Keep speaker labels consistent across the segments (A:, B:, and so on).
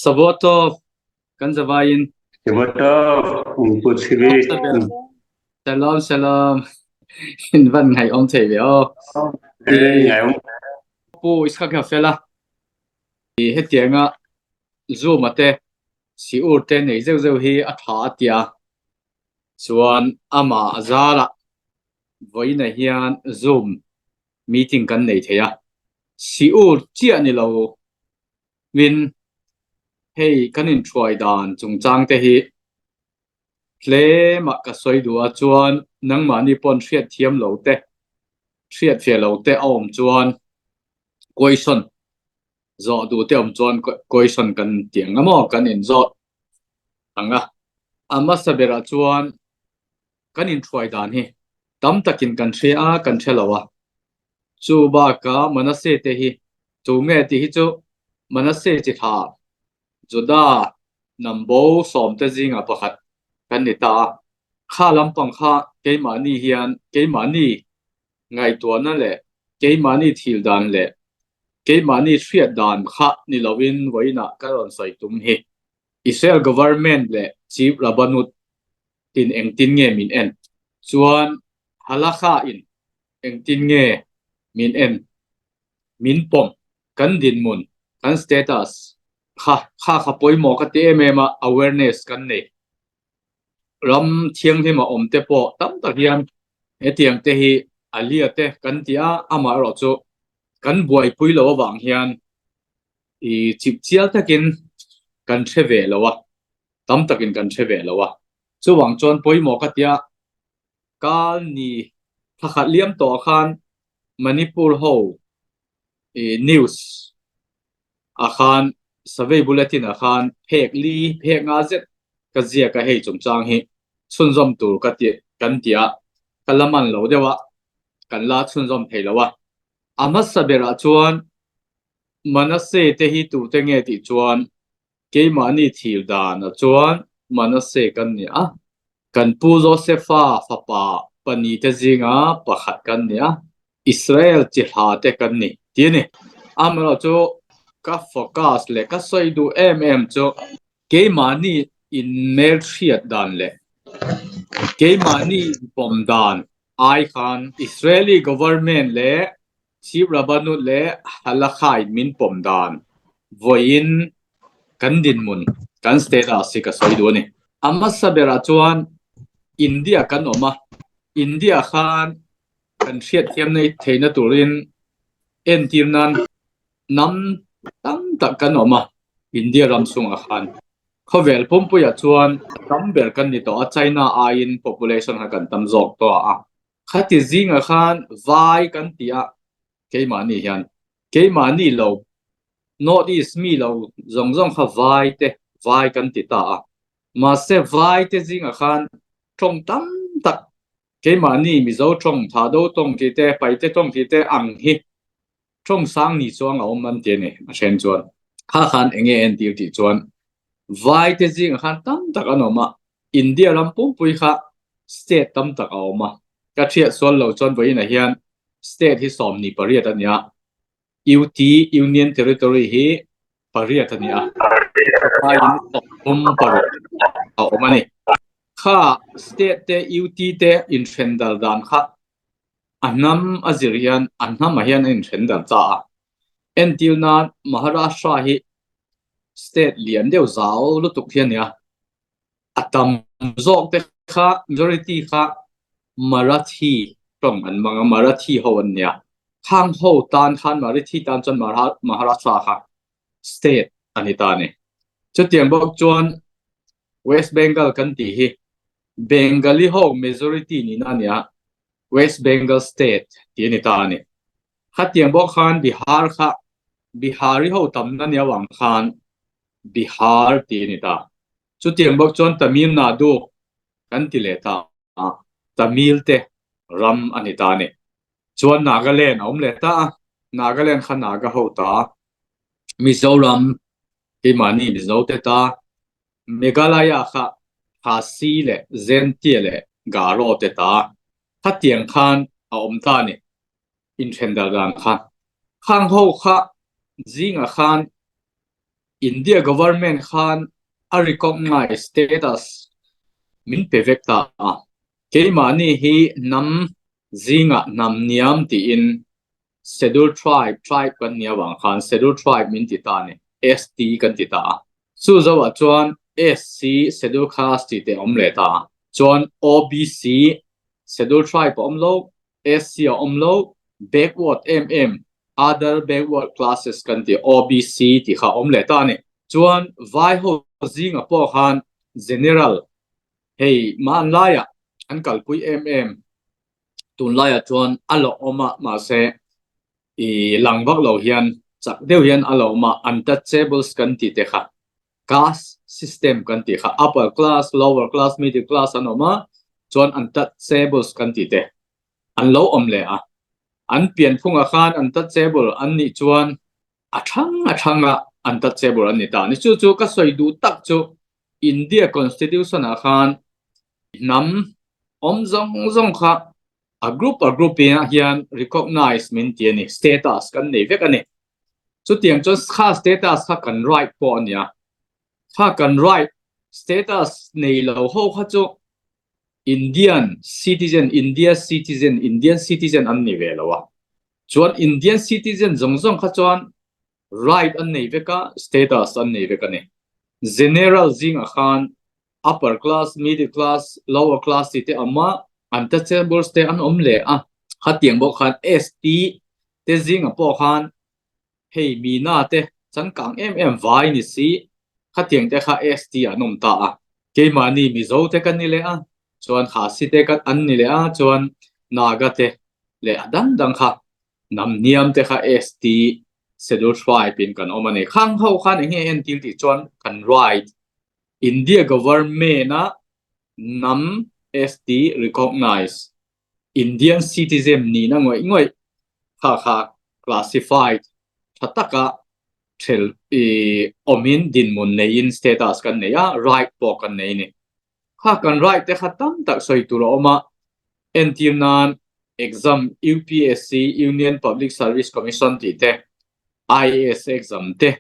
A: Shavua Tov kan zavaiin.
B: Shavua Tov Pu Chiri.
A: Shalom shalom. In van ngai awm thei ve aw.
B: Ngai awm.
A: Pu Ishak ha fela. Hetianga Zoom a te siur te nei zeuh zeuh hi a tha a tia. Chuan amah a zara vawiinah hian Zoom meeting kan nei thei a. Siur chiah ni lo in hei kan inthuai dan chungchang te hi tlemah ka sawi duh a chuan nangmahni pawn hriat thiam lo te hriat fiah lo te a awm chuan question zawh duh te awm chuan question kan ti ang emaw kan inzawt ang a. A hmasa berah chuan kan inthuai dan hi tam takin kan hria a kan hre lo a. Chu bakah Manasseh te hi chu nge tih hi chu Manasseh chi thla Juda hnambo sawmte zingah pakhat kan ni ta a. Kha lampang kha keimahni hian keimahni ngaihtuahna leh keimahni thil dan leh keimahni hriat dan kha ni lovin vawiinah ka rawn sawi tum hi. Israel government leh Chief Rabbanut tin engtin nge min en? Chuan Halakha in engtin nge min en? Min pawm, kan dinhmun, kan status kha kha kha pawimawh ka ti em em a, awareness kan nei. Ram thianghlim a awm te pawh tam tak hian hetiang te hi a lia te kan ti a, amaherawh chu kan buaipui loh avang hian i chip chial takin kan hre ve lo a, tam takin kan hre ve lo a. Chuvang chuan pawimawh ka tia kal ni thakhat liam tawh khan Manipur ho i news ah khan survey bulletin ah khan phek li phek nga zet ka ziak a hei chungchang hi chhunzawm tur ka ti kan ti a ka la man lo deuh a kan la chhunzawm thei lo a. A hmasa berah chuan Manasseh te hi tute nge tih chuan Keimahni thil danah chuan Manasseh kan ni a, kan pu Josefa fapa pahnihte zinga pakhat kan ni a, Israel chi hlate kan ni ti a ni. Amaherawhchu ka focus leh ka sawi duh em em chu keimahni inhmelhriat dan leh keimahni inpawm dan ai khan Israeli government leh Chief Rabbanut leh Halakha in min pawm dan vawiin kan dinhmun, kan status hi ka sawi duh a ni. A hmasa berah chuan India kan awm a, India khan kan hriatthiam theihna turin entir nan hnam tam tak kan awm a, India ram chhungah khan. Khawvel pumpuiah chuan tam ber kan ni tawh a, China aiin population kha kan tam zawk tawh a. Khati zingah khan vai kan ti a, keimahni hian keimahni lo North East mi lo zawng zawng kha vai te vai kan ti ta a. Mahse vai te zingah khan tawng tam tak keimahni Mizo tawng, Thado tawng tih te, Paite tawng tih te ang hi Tawng sang ni chuang a awm an ti a ni, a then chuan. Kha khan eng nge entir tih chuan vai te zingah khan tam tak an awm a, India ram pumpui kha state tam tak a awm a, ka hriat sual lo chuan vawiinah hian state hi 18 a ni a, UT, Union Territory, hi pariat a ni a, vaiin 36 a awm a ni. Kha state te UT te inthen dal dan kha A hnam a zir hian a hnamah hian a inthen dar ta a. Entir nan Maharashtra hi state lian deuh zau lutuk hi a ni a. A tam zawk te kha majority kha Marathi tawng an hmang a, Marathi ho an nia. Khang ho tan khan Marathi tan chuan Maharashtra kha state a ni ta a ni. Chutiang bawk chuan West Bengal kan tih hi Bengali ho majority nihna a ni a. West Bengal State tih a ni ta a ni. Khatiang bawk khan Bihar kha Bihari ho tamna ni avang khan Bihar tih a ni ta. Chutiang bawk chuan Tamil Nadu kan ti leh ta a, Tamil te ram a ni ta a ni. Chuan Nagaland a awm leh ta a, Nagaland kha Naga ho ta, Mizoram keimahni Mizo te ta, Meghalaya kha Khasi leh Jaintia leh Garo te ta khatiang khan a awm ta a ni. Inthen dar dan kha. Khang ho kha zingah khan. India government khan a recognize status min pe vek ta a. Keimahni hi hnam zingah hnam niam tiin Scheduled Tribe, Tribe kan nih avang khan Scheduled Tribe min ti ta a ni, ST kan ti ta a. Chu zoah chuan SC, Scheduled Caste tih te a awm leh ta a. Chuan OBC, Scheduled Tribe a awm lo, SC a awm lo, Backward em em, Other Backward Classes kan ti, OBC tih kha a awm leh ta a ni. Chuan vai ho zingah pawh khan General, hei hmanlaiah an kalpui em em, tunlaiah chuan a la awm a, mahse i lang vak lo hian chak deuh hian a la awm a, untouchables kan tih te kha caste system kan tih kha upper class, lower class, middle class an awm a, chuan untouchables kan tih te an lo awm leh a, an pianphungah khan untouchable an nih chuan a thang a thang a untouchable an ni ta a ni. Chu chu ka sawi duh tak chu India Constitution ah khan hnam awm zawng zawng kha a group a group in ah hian recognize min ti a ni, status kan nei vek a ni. Chutiang chuan kha status kha kan right pawh a nia, kha kan right status nei lo ho kha chu Indian citizen, India citizen, Indian citizen an ni ve lo a. Chuan Indian citizen zawng zawng kha chuan right an nei vek a, status an nei vek a ni. General zingah khan upper class, middle class, lower class tih te a awm a, untouchables te an awm leh a. Khatiang bawk khan ST te zingah pawh khan hei Mina te changkang em em vai ni si, khatiang te kha ST an awm ta a. Keimahni Mizo te kan ni leh a, chuan Khasi te kan an ni leh a, chuan Naga te leh a dang dang kha Hnam hniam te kha ST Schedule Tribe in kan awm a ni. Khang ho khan eng nge entir tih chuan kan right India government a hnam ST recognize Indian citizen nihna ngawih ngawih kha kha classified tha taka thel i awmin dinhmun neiin status kan nei a, right pawh kan nei a ni. Kha kan right te kha tam tak sawi tur a awm a, entir nan exam UPSC, Union Public Service Commission tih te, IAS exam te,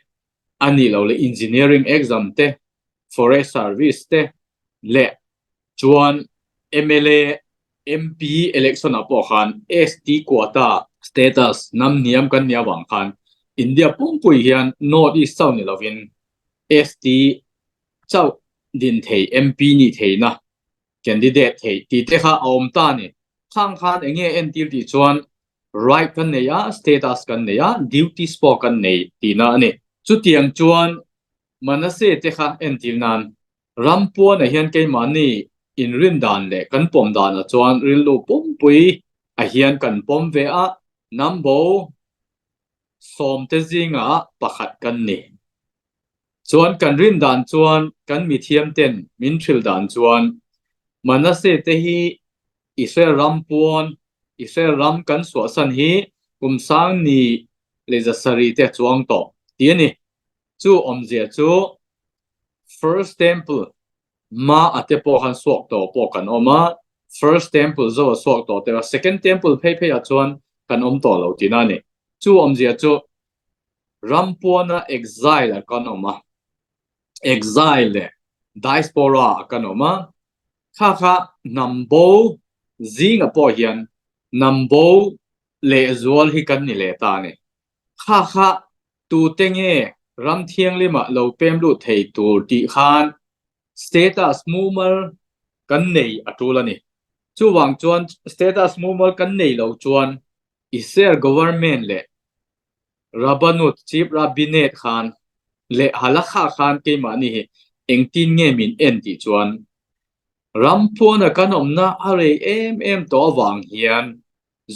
A: a nih loh leh engineering exam te, forest service te leh chuan mla, MP election ah pawh khan ST quota status hnam hniam kan nih avang khan India pumpui hian North East chauh ni lovin ST chauh din thei MP nih theihna candidate theih tih te kha a awm ta a ni. Khang khan eng nge entir tih chuan right kan nei a, status kan nei a, duties pawh kan nei tihna a ni. Chutiang chuan Manasseh te kha entir nan ram puanah hian keimahni inrin dan leh kan pawm danah chuan rilru pumpui ah hian kan pawm ve a, hnambo sawmte zingah pakhat kan ni. Chuan kan rin dan chuan kan mithiam ten min hrilh dan chuan Manasseh te hi Israel ram puan, Israel ram kan suahsan hi kum sang ni leh zasarih te a chuang tawh ti a ni. Chu awmzia chu First Temple ma a te pawh khan suak tawh pawh kan awm a, First Temple zo a suak tawh te a, Second Temple phei phei ah chuan kan awm tawh lo tihna a ni. Chu awmzia chu Ram puana exile ah kan awm a, exile leh diaspora ah kan awm a, kha kha hnam bo zingah pawh hian hnam bo lehzual hi kan ni leh ta a ni. Kha kha tute nge ram thianghlimah lo pem lut thei tur tih khan status mumal kan nei a tul a ni. Chuvang chuan status mumal kan nei lo chuan Israel government leh Rabbanut, Chief Rabbinate, khan leh Halakha khan keimahni hi engtin nge min en tih chuan ram puana kan awmna a rei em em tawh avang hian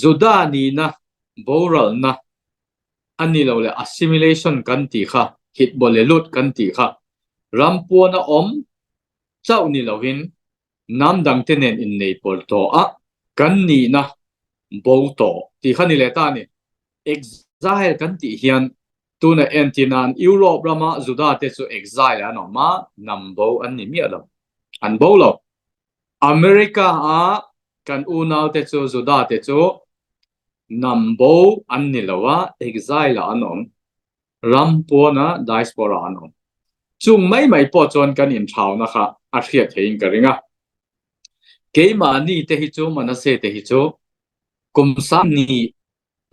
A: Juda nihna boralna a ni lo leh assimilation kan tih kha, hitbolelut kan tih kha ram puana awm chauh ni lovin Hnam dangte nen innei pawl tawh a, kan nihna bo tawh tih kha ni leh ta a ni. Exile kan tih hian tuna entir nan Europe rama Juda te chu exile an awm a, hnam bo an ni miah lo, an bo lo. America a kan unau te chu Juda te chu hnam bo an ni lo a, exile ah an awm, ram pawn ah diaspora an awm. Chung mai mai pawh chuan kan inthauna kha a hriat theiin ka ring a. Keimahni te hi chu Manasseh te hi chu kum sang ni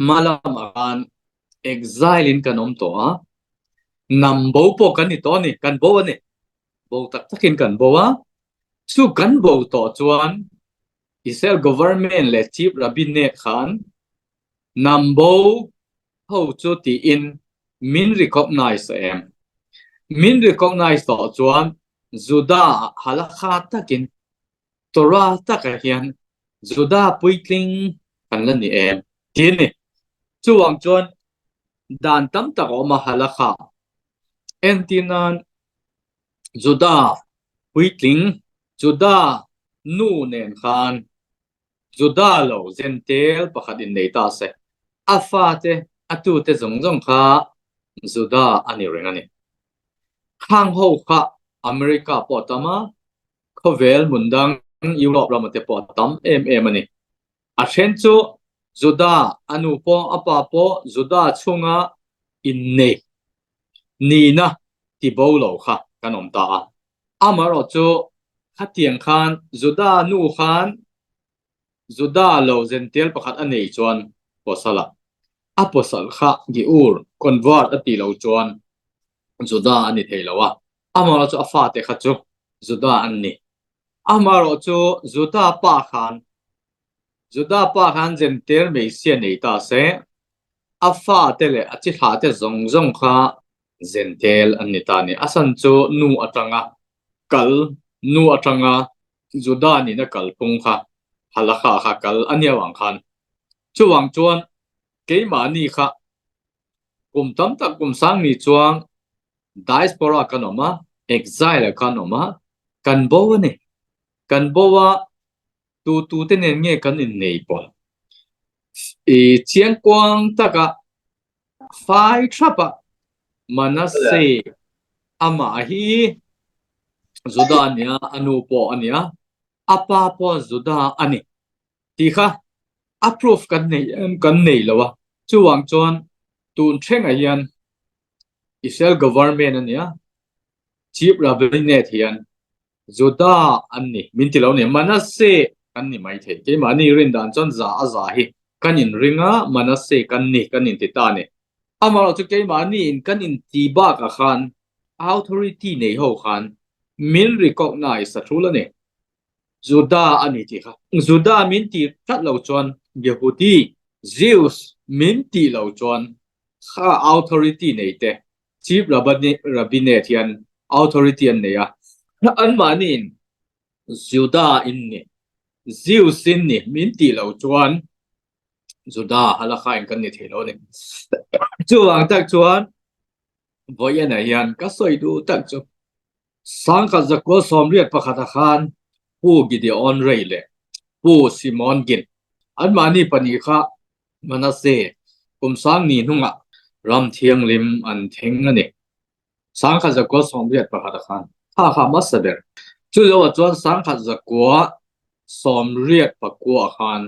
A: hma lamah khan exile in kan awm tawh a, hnam bo pawh kan ni tawh a ni, kan bo a ni. Bo tak takin kan bo a, chu kan bo tawh chuan Israel government leh Chief Rabbinate khan hnam bo ho chu tiin min recognize a em? Min recognize tawh chuan Juda halakha takin Torah takah hian Juda puitling kan la ni em? Ti a ni. Chuvang chuan dan tam tak a awm a halakha. Entir nan Juda puitling Juda nu nen khan Juda lo Zentel pakhat in nei ta se, a fate a tute zawng zawng kha Juda a ni reng a ni. Khang ho kha America pawh a tam a, khawvel hmun dang Europe rama te pawh a tam em em a ni. A then chu Juda a nu pawh a pa pawh Juda chhunga innei nihna ti bo lo kha kan awm ta a. Amaherawh chu khatiang khan Juda nu khan Juda lo Zentel pakhat a nei chuan pasal a, a pasal kha Giur, convert, a tih lo chuan Juda a ni thei lo a, amaherawh chu a fate kha chu Juda an ni. Amaherawh chu Juda pa khan Juda pa khan Zentel hmeichhia nei ta se, a fate leh a chi hlate zawng zawng kha Zentel an ni ta a ni. A san chu nu atanga kal, nu atanga Juda nihna kalphung kha Halakha kha kal a nia vang khan. Chuvang chuan keimahni kha kum tam tak kum sang ni chuang diaspora kan awm a, exile kan awm a, kan bo a ni. Kan bo a, tu tu te nen nge kan innei pawh i chiangkuang taka fai thrap a Manasseh amah hi Juda a nia a nu pawh a nia a pa pawh Juda a ni tih kha a proof kan nei em kan nei lo a chuvang chuan tun thlengah hian Israel government a nia Chief Rabbinate hian Juda an ni, min ti lo ni. Manasseh kan ni mai thei. Keimahni rin dan chuan za a za hi kan inring a, Manasseh kan ni, kan inti ta a ni. Amaherawh chu keimahni in kan inti bakah khan authority nei ho khan min recognize a thul a ni. Juda a ni tih kha. Juda min ti tlat lo chuan Yehudi, Jews, min tih lo chuan kha authority nei te Chief Rabbinate hian authority an nei a, anmahniin Juda in ni, Jews in ni min tih loh chuan Juda halakha in kan ni thei lo a ni. Chuvang tak chuan vawiinah hian ka sawi duh tak chu Sangkhat zakua sawmriat pakhata khan Pu Gideon Ray leh Pu Simon Gin anmahni pahnih kha Manasseh kum sang ni hnungah ram thianghlim an thleng a ni. Sangkhat zakua 81 a khan kha kha hmasa ber. Chu loah chuan sangkhat zakua 89 a khan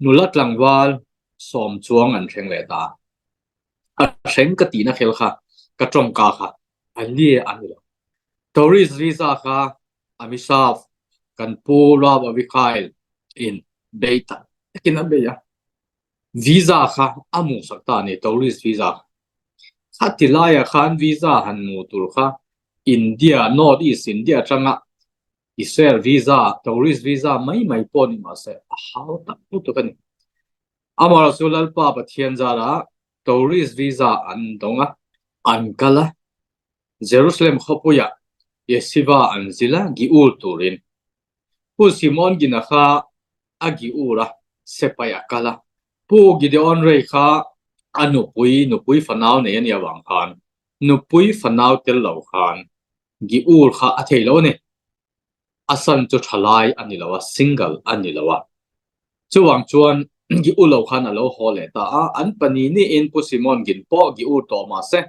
A: nula tlangval sawm chuang an thleng leh ta. A thleng ka tihna khel kha ka tawngka kha a lie a ni lo. Tourist visa kha Amishav kan pu Rav Avichail in bei tak takin a bei a, visa kha a hmuhsak ta a ni, tourist visa kha. Khati laiah khan visa han hmuh tur kha India, North East India atanga Israel visa, tourist visa mai mai pawh ni mahse a hau tak lutuk a ni. Amaherawhchu chu Lalpa Pathian zarah tourist visa an dawng a, an kal a, Jerusalem khawpuiah Yeshiva an zil a, Giur turin. Pu Simon Gina kha a Giur a, Sepai a kal a. Pu Gideon Rei kha a nupui, nupui fanau nei a nih avang khan nupui fanau tel lo khan Giur kha a thei lo a ni. A san chu thalai a ni lo a, single a ni lo a. Chuvang chuan gi u lo khan a lo haw leh ta a, an pahnih niin Pu Simon Gin pawh gi u tawh mah se,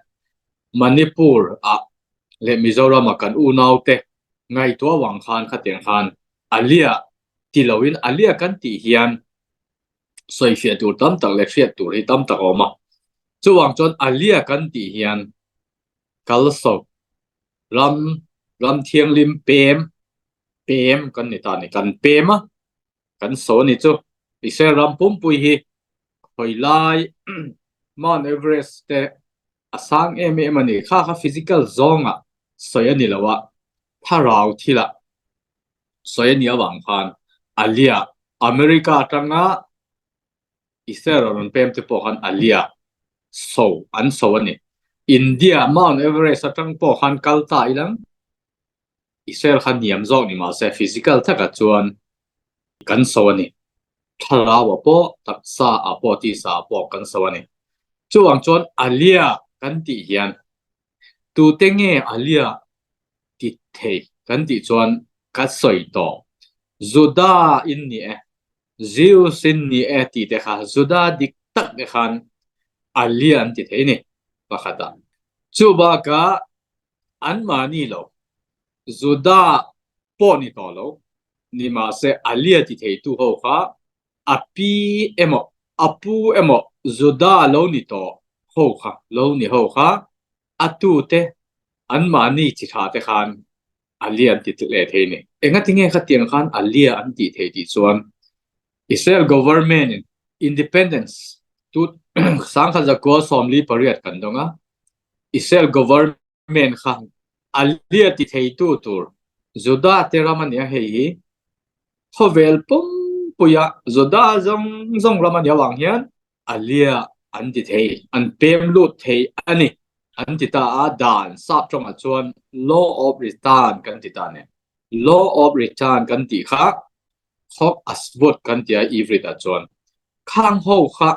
A: Manipur ah leh Mizoram ah kan unaute ngaihtuah vang khan khatiang khan Alia ti loin Alia kan tih hian sawifiah tur tam tak leh hriat tur hi tam tak a awm a. Chuvang chuan Alia kan tih hian kalsawp. Ram ram thianghlim pem pem kan ni ta a ni. Kan pem a, kan saw a ni chu. Israel ram pumpui hi khawi lai Mount Everest te a sang em em a ni. Kha kha physical zawnga sawi a ni lo a, thlarau thila sawi a nih avang khan Alia America atanga Israel rawn pem te pawh khan Alia so an so a ni. India Mount Everest atang pawh khan kal ta ilang Israel kha hniam zawk ni mahse physical takah chuan kan so a ni. Thlarau ah pawh, taksa ah pawh, tisa ah pawh kan so a ni. Chuvang chuan Alia kan tih hian tute nge Alia ti thei kan tih chuan ka sawi tawh. Juda in ni e, Jews in ni e tih te kha Juda dik tak te khan Alia an ti thei a ni pakhat ah. Chubakah anmahni lo, Juda pawh ni tawh lo, nimahse Alia ti theitu ho kha a pi emaw a pu emaw Juda lo ni tawh ho kha, lo ni ho kha a tute anmahni chi tha te khan Alia an ti leh thei ni. Engatinge khatiang khan Alia an tih thei tih chuan Israel government in independence tu 1948 kan dawng a, Israel government kha Alia ti theitu tur Juda te ram a nia hei hi khawvel pumpuia Juda zawng zawng ram a nia vang hian Alia an ti thei, an pem lut thei a ni an ti ta a, dan sap tawngah chuan law of return kan ti ta a ni. Law of return kan tih kha Khawk Asvut kan ti a Ivrit ah chuan khang ho kha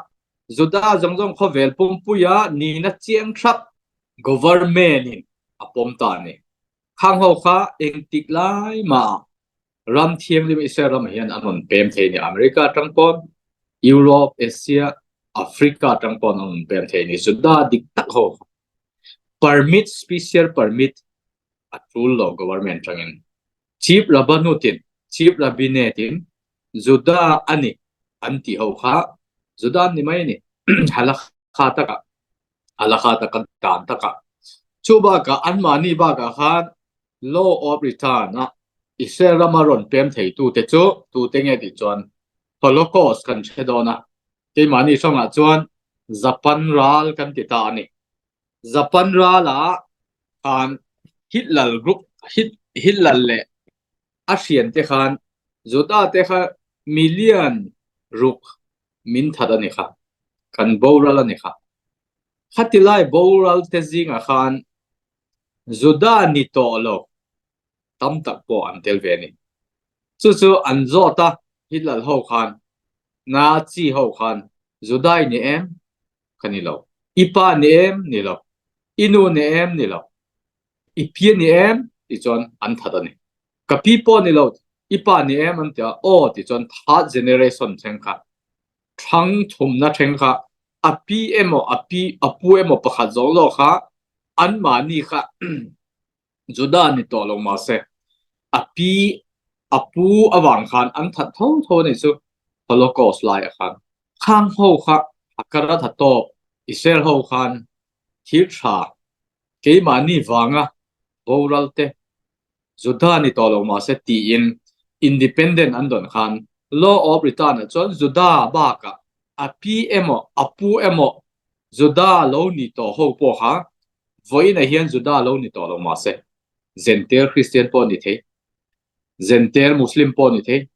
A: Juda zawng zawng khawvel pumpuia nihna chiang thlap government in a pawm ta a ni. Khang ho kha engtik lai mah ram thianghlim Israel ramah hian an rawn pem thei a ni. America atang pawn, Europe, Asia, Africa atang pawn an rawn pem thei a ni. Juda dik tak ho kha permit, special permit a tul lo government atangin. Chief Rabbanutin, Chief Rabbinetin Juda a ni an tih ho kha Juda an ni mai a ni. Halakha takah, halakha taka dan takah. Chu bakah anmahni bakah khan Law of Return a Israel rama rawn pem theitute chu tute nge tih chuan Holocaust kan hre dawn a, keimahni hrangah chuan Japan ral kan ti ta a ni. Japan rala khan Hitler group Hitler leh a hriante khan Juda te kha million ruk min that a ni kha, kan boral a ni kha. Khati lai boral te zingah khan Juda ni tawh lo tam tak pawh an tel ve a ni. Chu chu an zawt a Hitler ho khan, Nazi ho khan Juda i ni em? Ka ni lo. I pa ni em? Ni lo. I nu ni em? Ni lo. I pi ni em? Ti chuan an that a ni. Ka pi pawh ni lo. I pa ni em? An ti a. Aw ti chuan third generation thleng kha, thlang thumna thleng kha a pi emaw a pi a pu emaw pakhat zawng zawk kha anmahni kha Juda ni tawh lo mahse a pi a pu avang khan an that tho tho a nih chu Holocaust lai ah khan. Khang ho kha a kar a tha tawp Israel ho khan thil tha keimahni vanga boral te Juda ni tawh lo mahse tiin independent an dawn khan law of return ah chuan Juda bakah a pi emaw a pu emaw Juda lo ni tawh ho pawh kha Vawiinah hian Juda lo ni tawh lo mahse, Zentail Kristian pawh ni thei, Zentail Muslim pawh ni thei,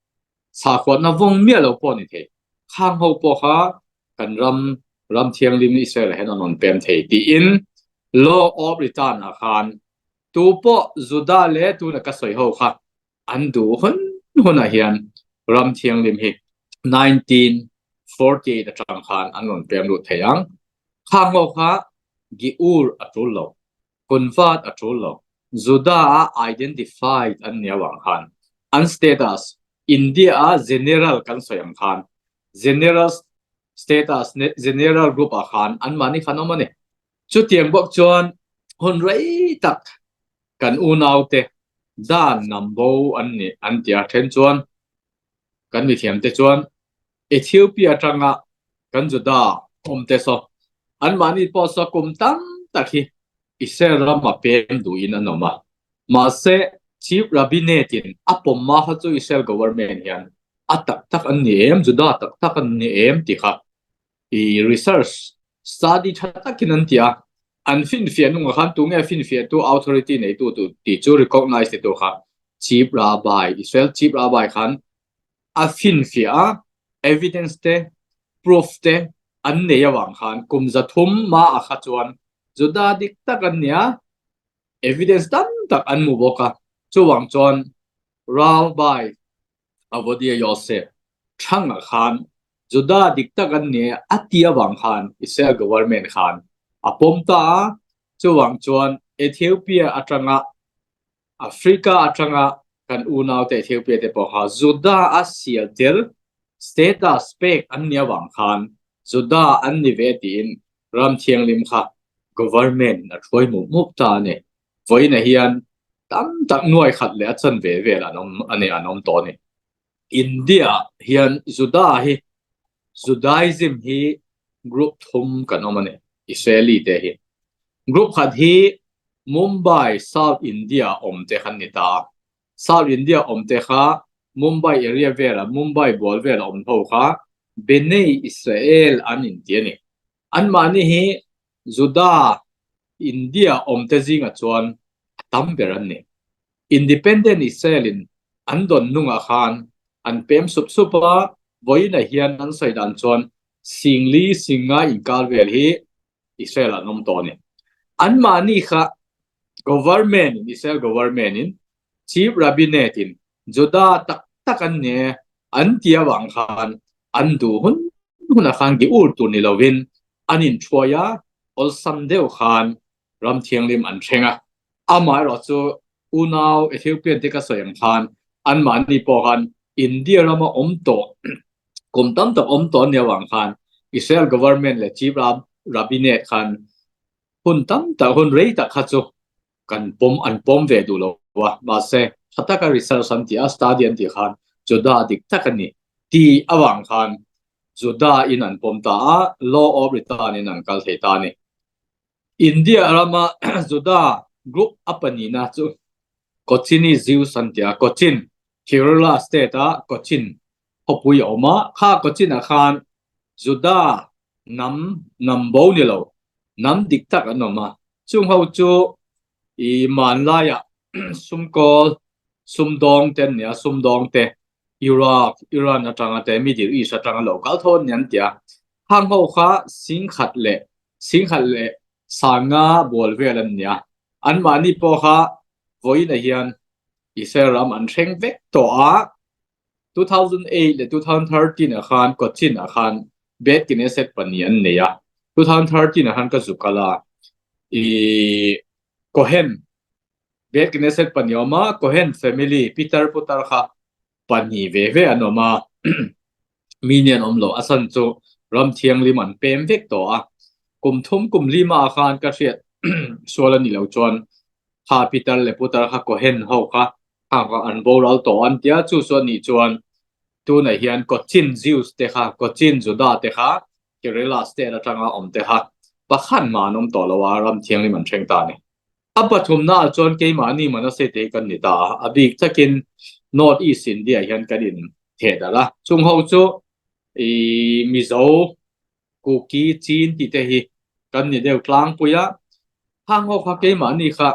A: sakhuatna vawng miah lo pawh ni thei, khang ho pawh kha kan ram, ram thianghlim Israel ah hian an rawn pem thei tiin Law of Return ah khan tu pawh Juda leh tuna ka sawi ho kha an duh hun hunah hian ram thianghlim hi 1948 atang khan an rawn pem lut thei ang. Khang ho kha Giur a tul lo, convert a tul lo, Juda a identified an nia vang khan an status India a general kan sawi ang khan general status general group ah khan anmahni khan awm a ni. Chutiang bawk chuan hun rei tak kan unaute dan ngam bo an nih an ti a then chuan kan mithiamte chuan Ethiopia atanga kan Juda awmte saw anmahni pawh saw kum tam tak hi Israel rama pem duhin an awm a. Mahse, Chief Rabbinate in a pawm hma kha chu Israel government hian a tak tak an ni em, Juda tak tak an ni em tih kha i research study tha takin an ti a. An finfiah nungah khan tunge finfiahtu authority neitu tu tih chu recognize ti tur kha Chief Rabbi, Israel Chief Rabbi khan a finfiah a, evidence te, proof te an nei avang khan kum 300 hma ah kha chuan Juda dik tak an nia, evidence tam tak an hmu bawk a, chuvang chuan Rabbi Ovadia Yosef thangah khan Juda dik tak an nia a ti avang khan Israel government khan a pawm ta a, chuvang chuan Ethiopia atanga Africa atanga kan unaute Ethiopia te pawh kha Juda a sial tel status pek an nia avang khan Juda an ni ve tiin ram thianghlim kha government a hruai mup mup ta a ni. Vawiinah hian tam tak nuai khat leh a chanve vel an awm a ni an awm tawh a ni. India hian Juda hi Judaism hi group thum kan awm a ni Israeli te hi. Group khat hi Mumbai South India awm te khan ni ta a. South India awm te kha Mumbai area vela Mumbai bual vela awm ho kha Bnei Israel an inti a ni. Anmahni hi Juda India awmte zingah chuan a tam ber an ni. Independent Israel in an dawn nungah khan an pem sup sup a, vawiinah hian an sawi dan chuan 4000 5,000 inkar vel hi Israel an awm tawh a ni. Anmahni kha government in, Israel government in Chief Rabbinate in Juda tak tak an ni e an ti avang khan an duh hun hunah khan gi ur tur ni lovin an inthuai a, awlsam deuh khan ram thianghlim an thleng a. Amaherawh chu unau Ethiopian te ka sawi ang khan anmahni pawh khan India rama awm tawh kum tam tak awm tawh ania avang khan Israel government leh Chief Rabbinate khan hun tam tak hun rei tak kha chu kan pawm an pawm ve duh lo a, mahse tha taka research an tih a, study an tih khan Juda dik tak a ni tih avang khan Juda in an pawm ta a, law of return in an kal thei ta a ni. India rama Juda group a pahnihna chu Kochini Jews an ti a, Cochin, Kerala state a Cochin khawpui a awm a, kha Cochin ah khan Juda hnam hnam bo ni lo, hnam dik tak an awm a, chung ho chu i hmanlaiah sumkawl sumdawng te an nia, sumdawng te Iraq, Iran atanga te Middle East atanga lo kal tho an ni an ti a, khang ho kha 10,000 leh 10,000 leh 5,000 bual vel an nia, anmahni pawh kha vawiinah hian Israel ram an thleng vek tawh a, 2008 leh 2013 ah khan Cochin ah khan Beth Knesset pahnih an nei a, 2013 ah khan ka zuk kal a, i Cohen Beth Knesset pahnih a awm a, Cohen family Peter putar kha pahnih ve ve an awm a, mi nih an awm lo, a chhan chu ram thianghlim an pem vek tawh a, kum thum kum lima ah khan ka hriat sual a nih loh chuan kha Peter leh putar kha Cohen ho kha Khang kha an boral tawh an tia, chu chu anih chuan tunah hian Cochin Jews te kha, Cochin Juda te kha Kerala state atanga awm te kha pakhat mah an awm tawh lo a, ram thianghlim an thleng ta a ni. A pathumna ah chuan keimahni Manase te hi kan ni ta a, a bik takin North East India hian kan in theh darh a, chung ho chu i Mizo, Kuki, Chin tih te hi kan ni deuh tlangpui a, khang ho kha keimahni kha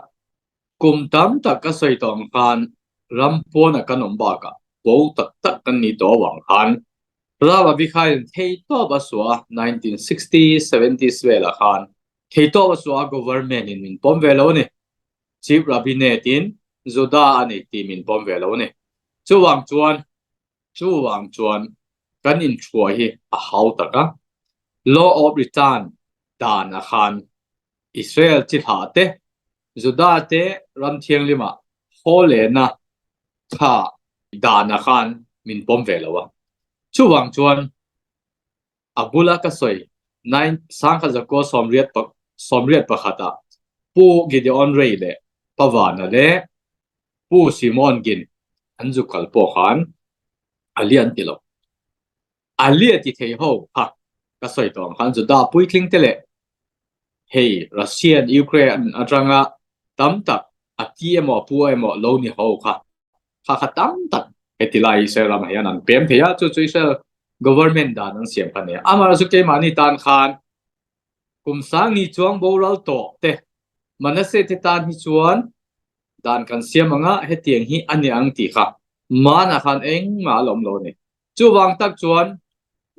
A: Kum tam tak ka sawi tawh ang khan ram pawnah kan awm bakah bo tak tak kan ni tawh avang khan Rava Vikhain theitawp a suah a, 1960, 70s velah khan theitawp a suah a, government in min pawm ve lo a ni. Chief Rabbinate in Juda a ni tih min pawm ve lo a ni. Chuvang chuan chuvang chuan kan inthuah hi a hau tak a, Law of Return dan ah khan Israel chi hlah te, Juda te ram thianghlimah haw lehna tha danah khan min pawm ve lo a. Chuvang chuan a bula ka sawi nine 1981 ah Pu Gideon Ray leh Pavana leh Pu Simon Gin an zu kal pawh khan a lian ti lo. A lia ti thei ho kha ka sawi tawh ang khan Juda puitling te leh hei Russian Ukraine atanga tam tak. A ti emaw a pu emaw lo ni ho kha kha kha tam tak heti lai Israel ramah hian an pem thei a, chu chu Israel government dan an siam kha a ni a. Amaherawhchu keimahni tan khan kum sangni chuang boral tawh te Manasseh te tan hi chuan dan kan siam ang a, hetiang hi a ni ang tih kha manah khan engmah a la awm lo a ni. Chuvang tak chuan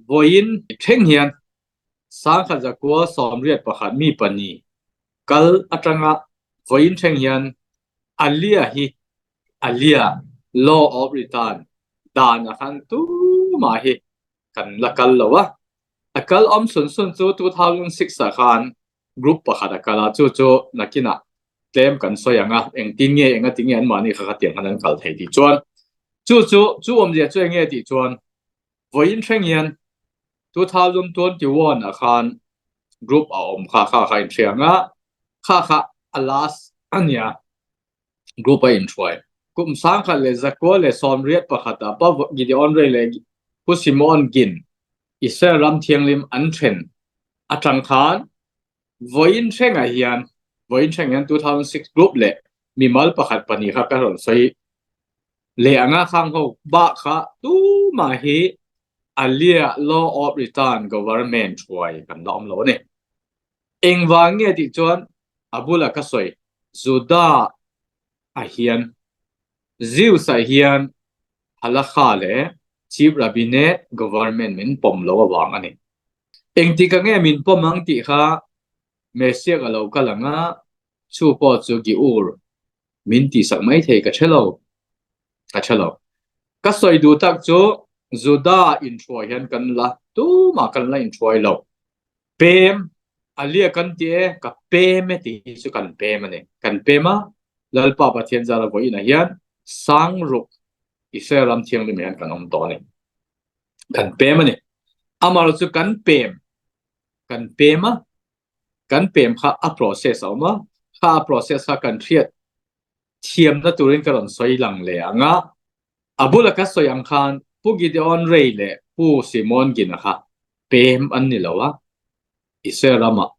A: vawiin thleng hian sangkhat zakua 81 mi pahnih kal atanga vawiin thleng hian Alia hi Alia Law of Return dan ah khan tumah hi kan la kal lo a. A kal awm sun sun chu 2006 ah khan group pakhat a kal a, chu chu nakinah tlem kan sawi ang a, engtin nge engati nge anmahni kha khatiang khan an kal thei tih chuan chu chu chu awmzia chu enge tih chuan vawiin thleng hian 2021 ah khan group a awm kha kha kha inhria ang a, kha kha a last a nia group a inhruai. Kum 1981 ah Pa Gideon Ray leh Pu Simon Gin Israel ram thianghlim an then atang khan vawiin thlengah hian vawiin thleng hian 2006 group leh mimal pakhat pahnih kha ka rawn sawi leh anga khang ho bak kha tumah hi Alia Law of Return Government hruai kan la awm lo a ni. Engvang nge tih chuan a bula ka sawi Juda ah hian Jews ah hian Halakha leh Chief Rabbinate Government min pawm lo avang a ni. Engtik ah nge min pawm ang tih kha Messiah a lo kal ang a, chu pawh chu Giur min tihsak mai thei ka hre lo, ka hre lo. Ka sawi duh tak chu Juda inhruai hian kan la tumah kan la inhruai lo. Pem, Alia kan ti e, ka pem e tih hi chu kan pem a ni. Kan pem a, Lalpa Pathian zara vawiinah hian Sangruk Israel ram thianghlim hian kan awm tawh a ni. Kan pem a ni. Amaherawhchu chu kan pem, kan pem a, kan pem kha a process a awm a, kha a process kha kan hriat thiamna turin ka rawn sawi lang leh ang a, a bula ka sawi ang khan Pu Gideon Ray leh Pu Simon Gina kha pem an ni lo a, Israel ramah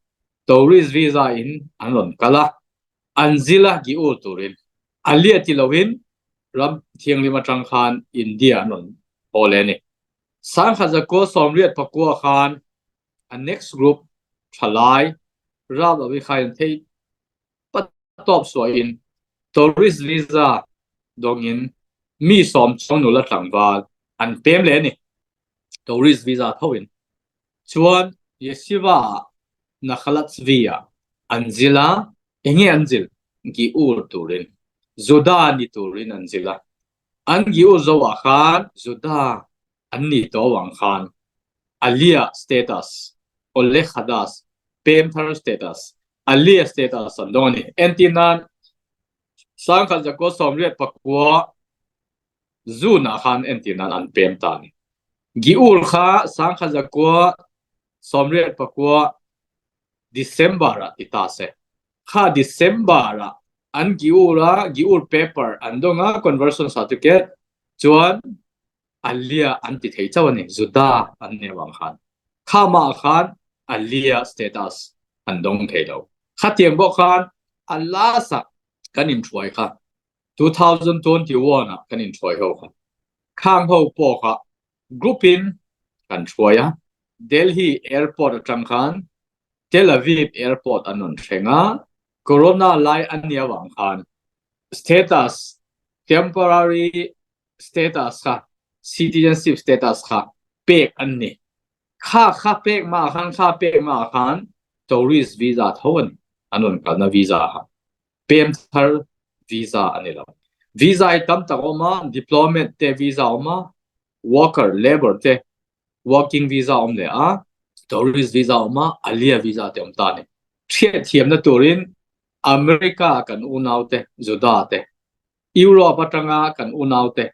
A: tourist visa in an rawn kal a, an zil a giur turin a liah ti loin ram thianghlim atang khan India an rawn haw leh a ni. 1989 khan a next group thalai ram lo hi kha in thei patawp suahin tourist visa dawngin mi sawm chuang nula tlangval an pem leh a ni tourist visa thoin chuan Yeshiva ah Nahalat Zvi ah an zil a enge an zil giur turin Juda ni turin an zil a an giur zo ah khan Juda an ni tawh avang khan Aliyah status, Oleh Hadas, pem thar status, Aliyah status an dawng a ni. Entir nan, 1989 June ah khan entir nan an pem ta a ni. Giur kha 1989 December ah ti ta se. Kha December ah an Giur a, Giur paper an dawng a, conversion certificate, chuan Aliyah an ti thei chauh a ni, Juda an nih avang khan. Khamah khan Aliyah status an dawng thei lo. Khatiang bawk khan a last ah kan inhruai kha, 2021 ah kan inhruai ho kha, khang ho pawh kha group in kan hruai a, Delhi airport atang khan Tel Aviv airport an rawn thleng a, Corona lai an nih avang khan status temporary status kha citizenship status kha pek an ni. Kha kha pek ma khan kha pek ma khan tourist visa tho an an rawn kalna visa kha pem thar visa ani lo. Visa hi tam tak awm a, diplomat te visa awm a, worker labor te working visa awm leh a, tourist visa awm a, alia visa te awm ta ni. Hriat thiamna turin America kan unau te Juda te Europe atanga kan unaute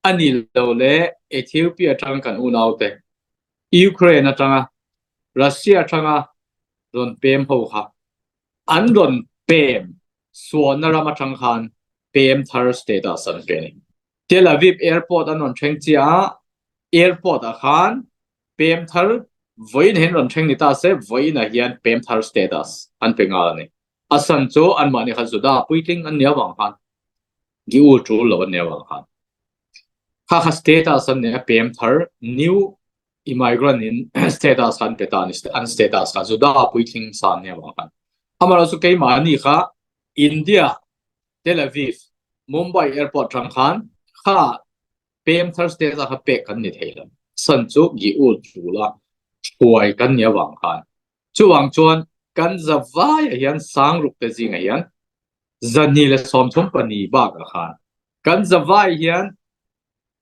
A: a ni lo leh Ethiopia atanga kan unaute, Ukraine atanga, Russia atanga rawn pem ho kha an rawn pem sualna ram atang khan pem thar status an pe a ni. Tel Aviv airport an rawn thleng chiah a, airport ah khan pem thar vawiin hian rawn thleng ni ta se vawiinah hian pem thar status an pe nghal a ni. A san chu anmahni kha Juda puitling an nia vang khan Giul tul lo an nia vang khan kha kha status an nia pem thar new immigrant in status khan pe ta ni an status kha Juda puitling sa an nia vang khan amaro chu keimahni kha India Tel Aviv Mumbai airport tang khan kha pem thar status kha pek kan ni thei lo san chu Giul tula thuai kan nia vang khan Chuvang chuan kan zavaiah hian sangruk te zingah hian 234 bakah khan kan zavai hian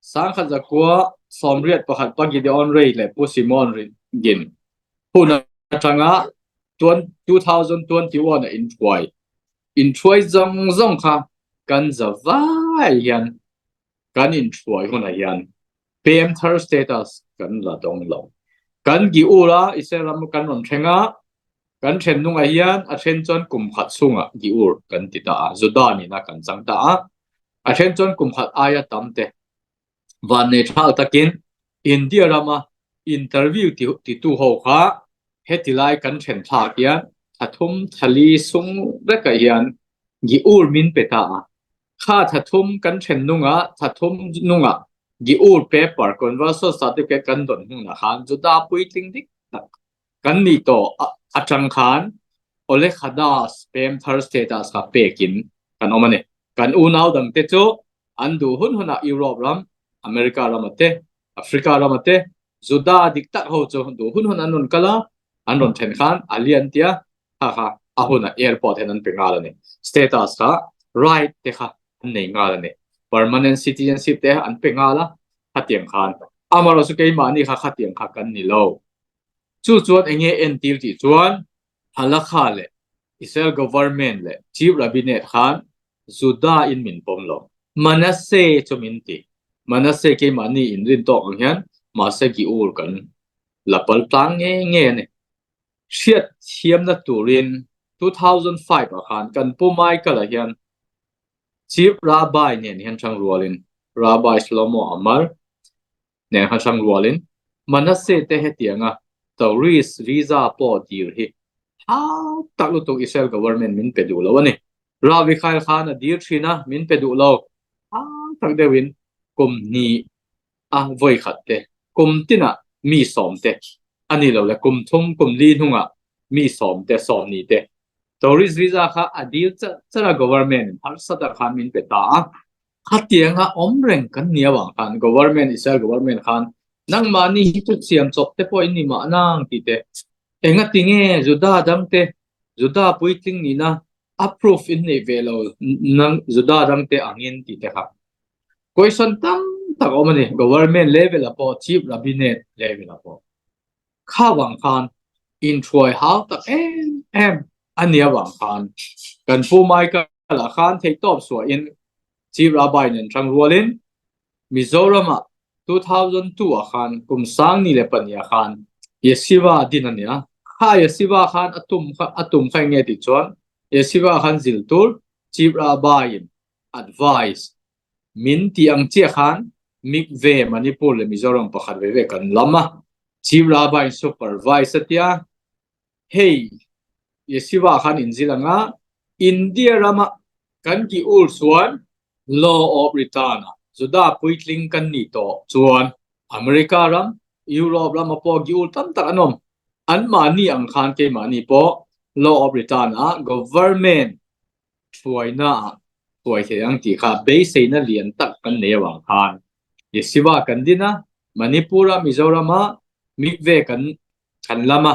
A: sangkhat zakua 81 pa Gideon Ray leh Pu Simon Gin hun atanga 2021 a inthuai inthuai zawng zawng kha kan zavai hian kan inthuai hunah hian Pem thar status kan la dawng lo. Kan gi ur a, Israel ram kan rawn thleng a, kan then nungah hian a then chuan kum khat chhungah gi ur kan ti ta a, Juda nihna kan chang ta a, a then chuan kum khat aia tam te vannei thal takin India rama interview titu ho kha heti lai kan then thlak hian thathum thali sung vekah hian gi ur min pe ta a. Kha thathum kan then nungah thathum nungah Giur paper conversion certificate kan don hnungah khan Juda puitling dik tak kan nih tawh atang khan Ole Khadas pem thar status kha pekin kan awm a ni. Kan unau dangte chu an duh hun hunah Europe ram, America rama te, Africa rama te Juda dik tak ho chu duh hun hun an rawn kal a, an rawn then khan a lian tia kha kha a hunah airport hian an pe nghal a ni. Status kha right te kha an nei nghal a ni. Permanent citizenship te an pe nghal a, khatiang khan. Amaherawhchu chu keimahni kha khatiang kha kan ni lo. Chu chuan eng nge entir tih chuan Halakha leh Israel government leh Chief Rabbinate khan Juda in min pawm lo. Manasseh chu min ti. Manasseh keimahni inrin tawk ang hian mahse Giur kan la pal tlang nge nge a ni. Hriat thiamna turin 2005 ah khan kan Pu Michael-a hian Chief Rabbi nen hian hrang rualin Rabbi Shlomo Amar nen khan hrang rualin Manasseh te hetianga tourist visa pawh dil hi hau tak lutuk Israel government min pe duh lo a ni. Rabbi Khail khan a dil thin a, min pe duh lo. Hau tak deuhin kum hnih a vawi khat te, kum tinah mi sawm te a ni lo le kum thum kum li hnungah mi sawm te sawm ni te tourist visa kha a dil chat chat a government in harsa tak khan min pe ta a, khatianga awm reng kan ni avang khan government Israel government khan nangmahni hi chu siam chawp te pawh in ni mah nang tih te engati nge Juda dang te Juda puitling nihna approve in neih ve lo nang Juda dang te angin tih te kha Question tam tak a awm a ni. Government level ah pawh Chief Rabbinate level ah pawh kha vang khan inthuai hau tak em em a nia vang khan kan Pu Michael ah khan theihtawp suahin Chief Rabbi nen tang rualin Mizoram ah 2002 ah khan kum sang ni leh pahnih ah khan Yeshiva din a ni a. Kha Yeshiva khan a tum kha a tum kha eng nge tih chuan Yeshiva khan zil tur Chief Rabbi in advice min tih ang chiah khan Mikve Manipur leh Mizoram pakhat ve ve kan lam a, Chief Rabbi in supervise a tia, hei Yeshiva khan inzil anga India rama kan tih ur chuan Law of Return ah Juda puitling kan nih tawh chuan America ram, Europe rama pawh gi ur tam tak an awm. Anmahni ang khan keimahni pawh Law of Return ah Government hruaina ah hruai thei ang tih kha beiseina lian tak kan nei avang khan Yeshiva kan din a, Manipur a Mizoram a Mikve kan kan lam a,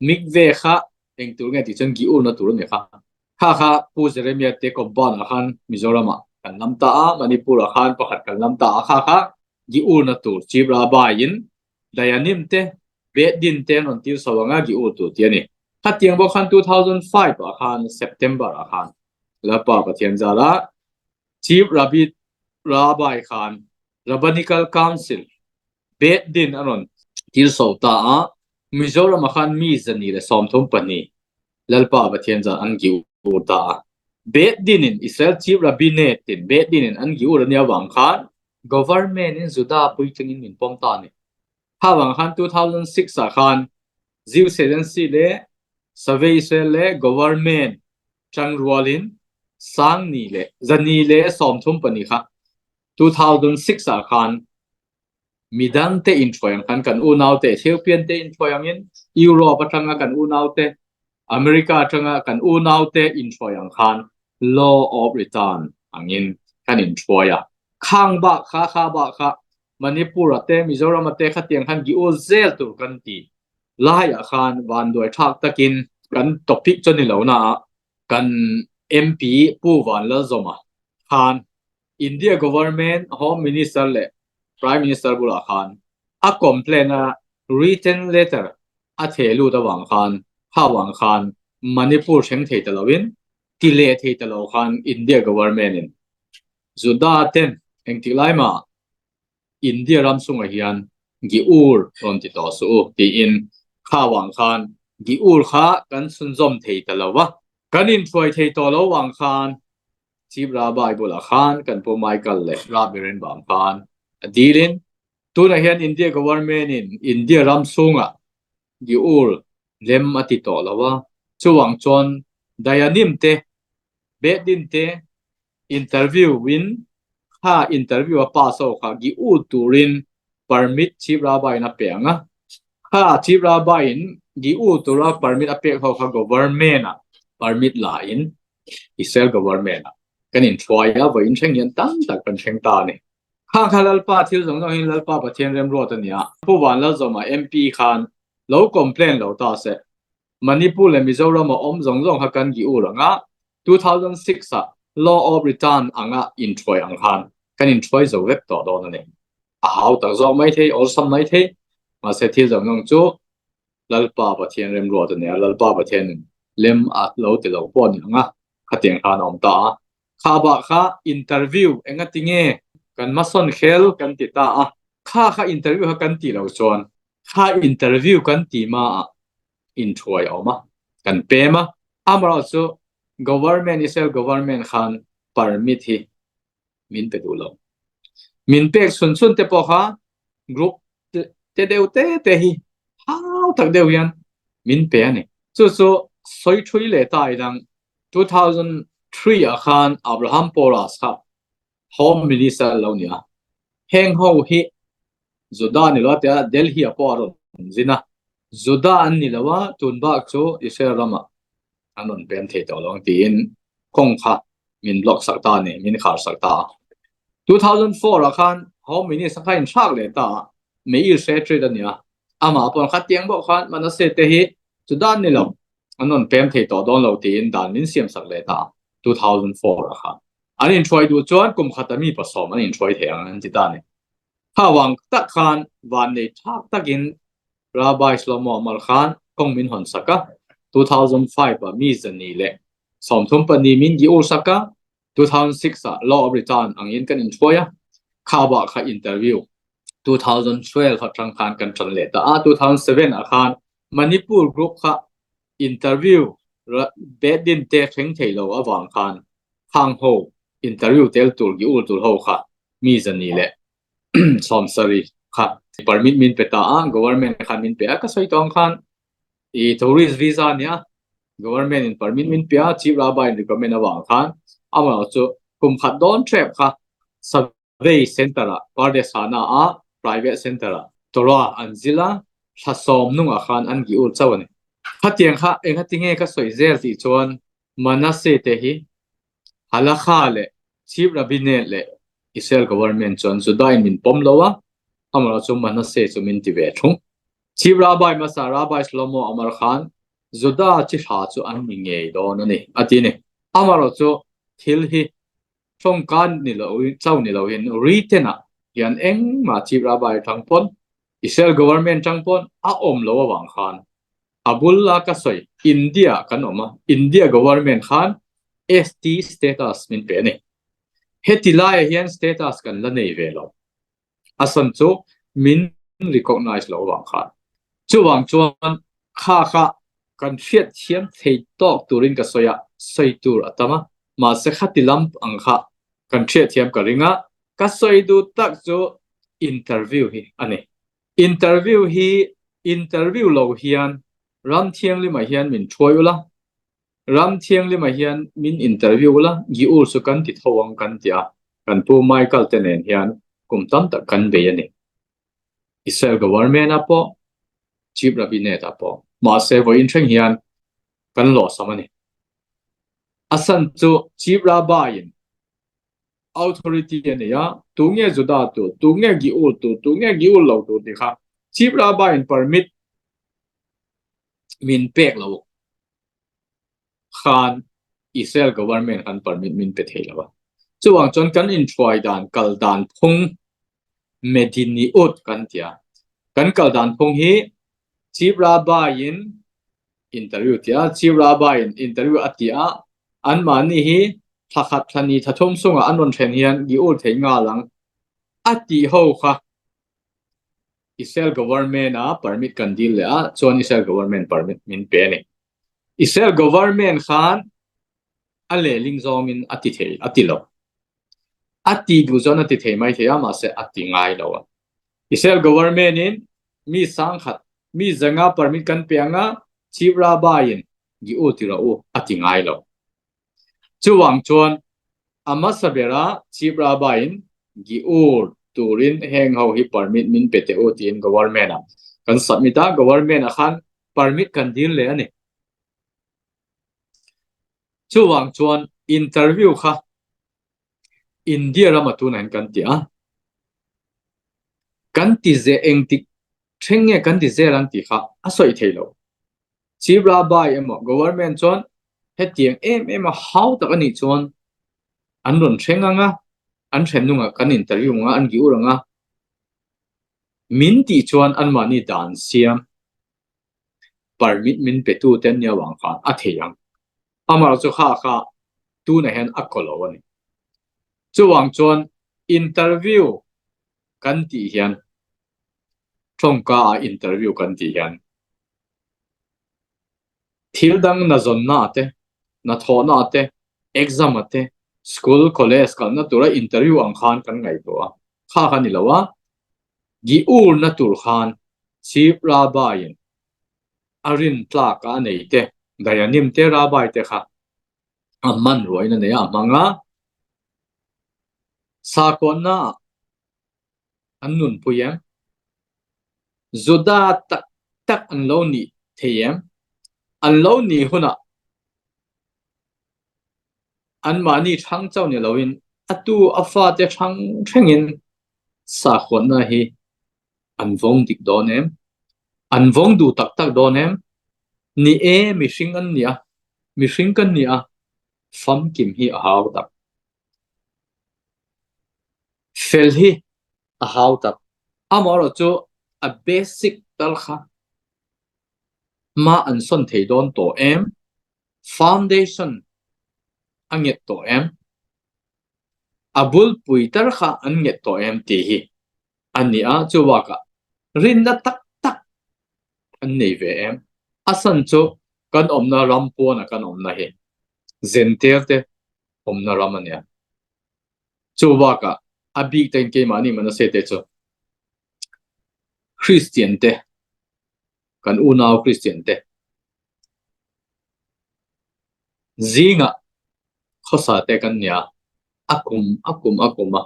A: Mikve kha eng tur nge tih chuan Giurna tur a ni kha. Kha kha Pu Jeremia te compound ah khan Mizoram ah kan lam ta a, Manipur ah khan pakhat kan lam ta a, kha kha Giurna tur Chief Rabbi in Dayanim te, Bet Din te an rawn tir chho ang a, Giur tur tih a ni. Khatiang bawk khan 2005 ah khan September ah khan Lalpa Pathian zala Chief Rabbi Rabbi khan Rabbinical Council Bet Din a rawn tir chho ta a, Mizoram ah khan mi 132 Lalpa Pathian zan an Giur ta a. Bet Din in Israel Chief Rabbinate in Bet Din in an Giur a nia vang khan Government in Juda puitlingin min pawm ta a ni. Kha vang khan 2006 ah khan Zeus Agency leh Survey Israel leh Government. Ṭangrualin Sangni leh Zani leh 34 kha 2006 ah khan midangte inhruai ang khan kan unaute Ethiopian te inhruai angin Europe aṭanga kan unaute America aṭanga kan unaute inhruai ang khan Law of Return angin kan inhruai a. Khang bak kha kha bak kha Manipur ah te Mizoram ah te khatiang khan giul zel tur kan ti laiah khan vanduai thlak takin kan topic chu ni lo na ah kan MP Pu Vanlalzawma khan India Government Home Minister leh Prime Minister bulah khan a complaint a written letter a theh lut avang khan kha avang khan Manipur thleng thei ta loin ti leh thei ta lo khan India Government in Juda ten engtik lai mah India ram chungah hian Giur rawn ti tawh suh u tiin kha vang khan Giur kha kan chhunzawm thei ta lo va. Kan inhruai thei tawh lo vang khan Chief Rabbi bulah khan kan Pu Michael leh Rabbi Rinbam khan a dilin tunah hian India Government in India ram chhungah Giur lem a ti tawh lo a, chuvang chuan Dayanim te Behdin te interview in kha interview a pass ho kha gi ut turin permit Chief Rabbi in a pe ang a, kha Chief Rabbi in gi ut tura permit a pek ho kha government ah permit la in Israel government ah kan inhruai a, vawiin thleng hian tam tak kan thleng ta a ni. Khang kha Lalpa thil zawng zawng hi Lalpa Pathian remruat a ni a, Pu Vanlalzawma MP khan lo complain lo ta se Manipur leh Mizoram a awm zawng zawng kha kan gi ur ang a, 2006 ah Law of Return anga inthuai ang khan kan inthuai zo vek tawh dawn a ni. A hau tak zawk mai thei, awlsam mai thei, mahse thil zawng zawng chu Lalpa Pathian remruat a ni a, Lalpa Pathianin lem a lo ti lo pawh a ni ang a, khatiang khan a awm ta a. Kha bah kha interview engati nge kan hmasawn khel kan ti ta a, kha kha interview kha kan tih loh chuan Kha interview kan ti hma ah inthuai a awm a, kan pem a. Amaherawh chu government, Israel government khan permit hi min pe duh lo. Min pek chhun chhun te pawh kha group te deuh te te hi hau tak deuh hian min pe a ni. Chu chu sawi thui leh ta ilang 2003 ah khan Abraham Poras kha Home Minister lo ni a. Heng ho hi Juda ni lo a tia Delhi ah pawh a rawn zin a, Juda an ni lo a, tun bak chu Israel ramah an rawn pem thei tawh lo ang tiin kawng kha min block sak ta a ni, min khar sak ta a. 2004 ah khan Home Minister kha inthlak leh ta a, Meir Shetrit a ni a, amah pawh khatiang bawk khan Manasseh te hi Juda an ni lo, an rawn pem thei tawh dawn lo tiin dan min siam sak leh ta a, 2004 ah khan. An inhruai duh chuan kum khata mi pasawm an inhruai thei ang an ti ta a ni. Kha vang tak khan vannei thlak takin Rabbi Shlomo Amar khan kawng min hawn sak a, 2005 ah mi zani leh 34 min giur sak a, 2006 ah Law of Return angin kan inhruai a, kha bah kha interview 2012 atang khan kan tan leh ta a, 2007 ah khan Manipur group kha interview Behdin te thleng thei lo avang khan khang ho interview tel tur giur tur ho kha mi zani leh 70 kha permit min pe ta a, government khan min pe a, ka sawi tawng khan i tourist visa nia government in permit min pe a, chief rabbi in recommend awang khan amaherawh chu kum khat dawn tep kha survey center ah Pardesana a private center ah Torah an zil a, thla sawm nungah khan an gi ur chauh a ni. Khatiang kha engati nge ka sawi zel tih chuan Manasseh te hi Halakha leh Chief Rabbinate leh Israel government chuan Juda-in min pawm lo a, amaherawh chu Manasseh chu min ti ve thung. Chief Rabbi hmasa Rabbi Shlomo Amar khan Juda chi hla chu an ni ngei dawn a ni, a ti a ni. Amaherawh chu thil hi tawngka ni lo chauh ni loin written-ah hian engmah Chief Rabbi atang pawn Israel government atang pawn a awm lo avang khan A bul a ka sawi India kan awm a, India government khan ST status min pe a ni. Heti laiah hian status kan la nei ve lo. A sawn chu min recognize lo avang khan. Chuvang chuan kha kha kan hriat thiam thei tawk turin ka sawi a, sawi tur a tam a, mahse khati lam ang kha kan hriat thiam ka ring a, ka sawi duh tak chu interview hi a ni. Interview hi interview lo hian ram thianghlimah hian min thuai ula, Ram thianghlimah hian min interview la, Giur chu kan ti tho ang kan ti a, kan pu Michael te nen hian kum tam tak kan bei a ni. Israel government ah pawh, Chief Rabbinate ah pawh. Mahse vawiin thleng hian kan lawhsam a ni. A san chu Chief Rabbi in authority a nei a, tunge Juda tur, tunge Giur tur, tunge Giur lo tur tih kha Chief Rabbi in permit min pek lo khan Israel government khan permit min pe thei lo a. Chuvang chuan kan inthuai dan kal dan phung Mediniut kan ti a. Kan kal dan phung hi Chief Rabbi in interview ti a, Chief Rabbi in interview a ti a, anmahni hi thla khat thla ni thla thum chungah an rawn then hian Giur thei nghal ang a tih ho kha Israel government a permit kan dil leh a, chuan Israel government permit min pe a ni. Israel government khan a lehling zawngin a ti thei, a ti lo. A ti duh chuan a ti thei mai thei a, mahse a ti ngai lo a. Israel government in mi sangkhat, mi zanga permit kan pe anga Chief Rabbi in gi u ti rawh u a ti ngai lo. Chuvang chuan a hmasa bera Chief Rabbi in Giur turin heng ho hi permit min pe teh u tiin Government ah kan submit a, Government ah khan permit kan dil leh a ni. Chuvang chuan interview kha India rama tunah hian kan ti a, kan ti ze engtik thleng nge kan ti zel ang tih kha a sawi thei lo. Chief Rabbi emaw Government chuan hetiang em em a hau tak a nih chuan an rawn thleng ang a, an hren nungah kan interview ang a, an giur ang a, min tih chuan anmahni dan siam permit min petu te an nia vang khan a thei ang. Amaherawhchu chu kha kha tunah hian a kaw lo a ni. Chuvang chuan interview kan tih hian tawngka ah interview kan tih hian thil dang na zawnna ah te, na thawhna ah te, exam ah te, school, college kalna tura interview ang khan kan ngaihtuah a, kha kha ni lo a, giurna tur khan Chief Rabbi in a rin tlak a nei te, Dayanim te Rabbi te kha a hman ruain a nei a, a hmang a, sakawhna ah an nunpui em? Juda tak tak an lo nih thei em? An lo nih hunah anmahni thlang chauh ni loin a tu a fate thlang thlengin sakhuatna hi an vawng dik dawn em? An vawng duh tak tak dawn em? Ni e, mihring an ni a, mihring kan ni a, famkim hi a hau tak. Fel hi a hau tak. Amaherawh chu a basic tal kha hma an sawn thei dawn tawh em? Foundation a nget tawh em? A bulpui tar kha an nget tawh em tih hi a ni a, chu bakah rinna tak tak an nei ve em? A san chu kan awmna ram pawna kan awmna hi Zentel te awmna ram a nia. Chu bakah a bik takin keimahni Manase te chu Kristian te, kan unau Kristian te zingah khawsa te kan nia, a kum a kum a kum a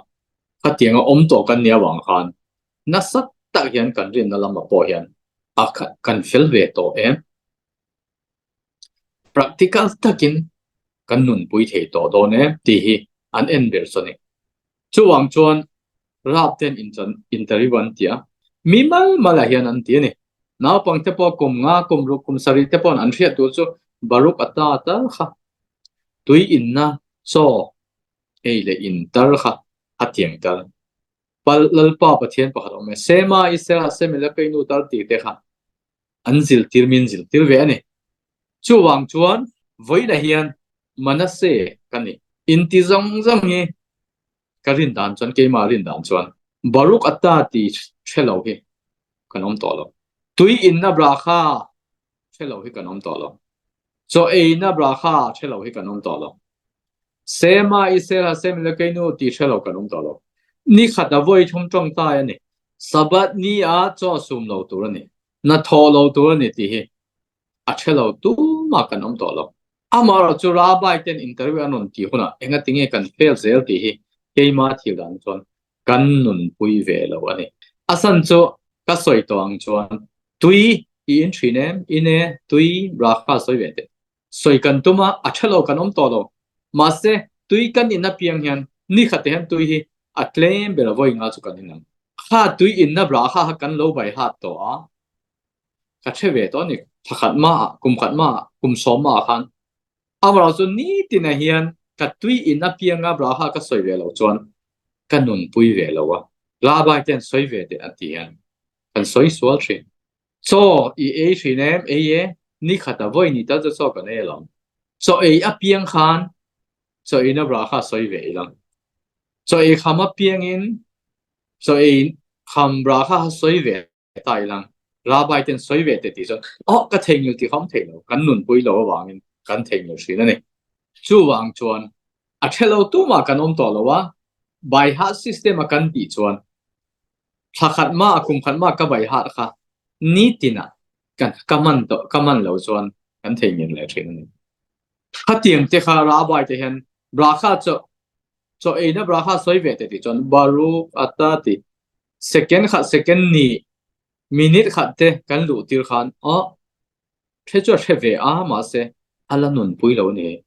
A: khatianga awm tawh kan nia vang khan nasa tak hian kan rinna lamah pawh hian a kan fel ve tawh em? Practical takin kan nunpui thei tawh dawn em tih hi an en ber chu a ni. Chuvang chuan rap ten interview an ti a, mi mal malah hian an ti a ni. Naupangte pawh kum nga, kum ruk, kum sarih te paw'n an hriat tur chu Baruk ata tal kha tui inna chaw ei leh in tal kha a tiang tal. Lalpa Pathian pakhat awm e, Sema Israel Hashem Elokeinu tal tih te kha an ziltir min ziltir ve a ni. Chuvang chuan vawilah hian Manasseh ka ni. Inti zawng zawng hi ka rin dan chuan, keimah rin dan chuan Baruk Atta ti hre lo hi kan awm tawh lo. Tui inna brakha hre lo hi kan awm tawh lo. Chaw eina brakha hre lo hi kan awm tawh lo. Sema Israel Hashem Elokeinu ti hre lo kan awm tawh lo. Ni khat a vawi thum tawngtai a ni. Sabbath ni a chaw sum lo tur a ni. Hna thawh lo tur a ni tih hi a hre lo tumah kan awm tawh lo. Amaherawhchu Rabbi ten interview an rawn tih hunah engatinge kan fail zel tih hi keima thil dan chuan kan nunpui ve lo a ni. A san chu ka sawi tawh ang chuan tui i in thin em? In e, tui brakha sawi ve teh. Sawi kan tum a, a tha lo kan awm tawh lo. Mahse, tui kan in apiang hian ni khatah hian tui hi a tlem ber a vawi nga chu kan in ang. Kha tui inna brakha kha kan lo bai hat tawh a, ka hre ve tawh a ni. Thla khat hmaah, kum khat hmaah, kum sawm hmaah khan Amaherawh chu nitinah hian ka tui in apianga Braha ka sawi ve loh chuan ka nunpui ve lo a, Rabbi te an sawi ve teh an ti hian kan sawi sual thin. Chaw i ei thin em? Ei e, ni khata vawi ni tal chu chaw kan ei alawm. Chaw ei apiang khan chaw ina Braha sawi ve ila. Chaw ei kham apiangin chaw ei kham Braha sawi ve ta ilang Rabbi ten sawi ve te tih chuan oh ka theihnghilh tih kha awm thei lo kan nunpui lo avangin kan theihnghilh hrin a ni. Chuvang chuan a thelo tumah kan awm tawh lo a, by heart system a kan tih chuan thla khat mah kum khat mah ka by heart kha nitinah kan ka man tawh ka man lo chuan kan theihnghilh leh thin a ni. Khatiang te kha Rabbi te hian brakha chaw chaw eina brakha sawi ve te tih chuan Baruch ata tih Second khat second ni minute khat te kan luh tir khan aw hre chu a hre ve a mahse a la nunpui lo a ni hei.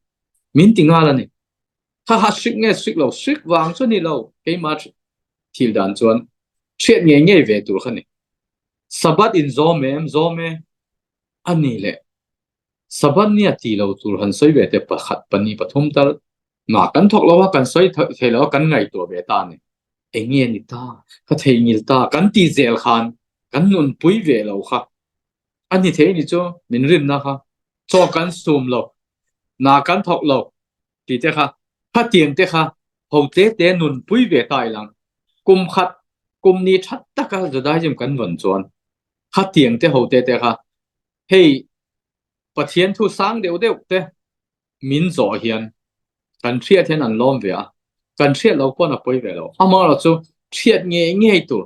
A: Min ti nghal a ni. Kha kha hrik nge hrik lo hrik vang chu ni lo keimah thil dan chuan hriat ngei ngei ve tur kha ni. Sabbath in zawm em zawm e a ni leh Sabbath nia ti lo tur han sawi ve te pakhat pahnih pathum tal mah kan thawk lo a kan sawi thei lo a kan ngaihtuah ve ta a ni. Eng nge ni ta? Ka theihnghilh ta kan ti zel khan kan nunpui ve lo kha a ni thei ni chu min rinna kha chaw kan sum lo na kan thawk lo tih te kha khatiang te kha ho te te nunpui ve ta ilang kum khat kum ni that taka Judaism kan vawn chuan khatiang te ho te te kha Hei Pathian thu sang deuh deuh te min zawh hian kan hriat hian an lawm ve a, kan hriat lo pawn a pawi ve lo. Amaherawh chu hriat ngei ngei tur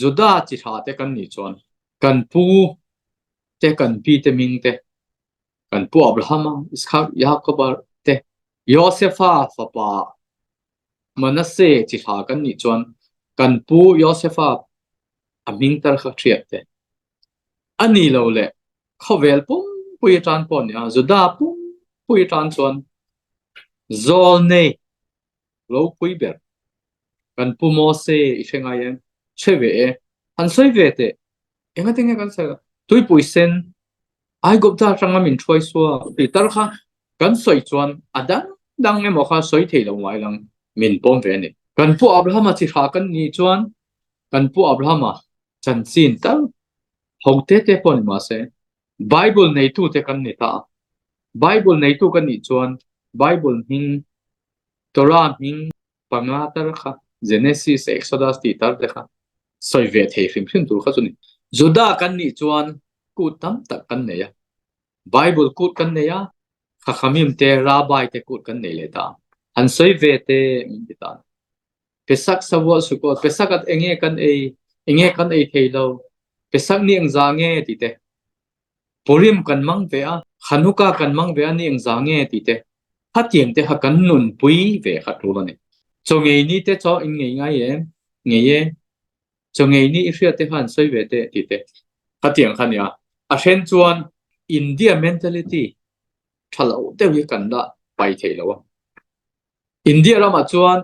A: Juda chi tha te kan nih chuan kan pu te kan pi te ming te kan pu Abrahama, Ishak, Jakoba te Josefa fapa Manasseh chi tha kan nih chuan kan pu Josefa a hming tar kha hriat te A ni lo le, khawvel pumpui atan pawh a ni a, Juda pumpui atan chuan Zawlnei ropui ber kan pu Mose i hre ngai em? Hre ve e, han sawi ve teh, engati nge kan sawi lo? Tuipui sen Aigupta atanga min hruai chhuak tih tar kha kan sawi chuan a dang dang emaw kha sawi thei lo ngai lang min pawm ve a ni. Kan pu Abrahama chi hra kan nih chuan kan pu Abrahama chanchin tal ho te te pawh ni mahse Bible neitu te kan ni ta a, Bible neitu kan nih chuan Bible hming Torah hming panga tar kha Genesis, Exodus tih tar te kha sawi ve thei hrim hrim tur kha chu ni. Juda kan nih chuan kut tam tak kan nei a, Bible kut kan nei a, Chachamim te Rabbi te kut kan nei leh ta a, an sawi ve te min ti ta a ni. Pesak Shavuot Sukkot Pesak at enge kan ei enge kan ei thei lo Pesak ni engza nge ti te Purim kan mang ve a Hanukkah kan mang ve a ni engza nge ti te Khatiang te kha kan nunpui ve kha tul a ni. Chaw ngei ni te chaw in ngei ngai em? Ngei e. Chaw ngei ni i hriat te kha an sawi ve te ti te. Khatiang kha nia. A then chuan India mentality tha lo deuh hi kan la pai thei lo a. India ramah chuan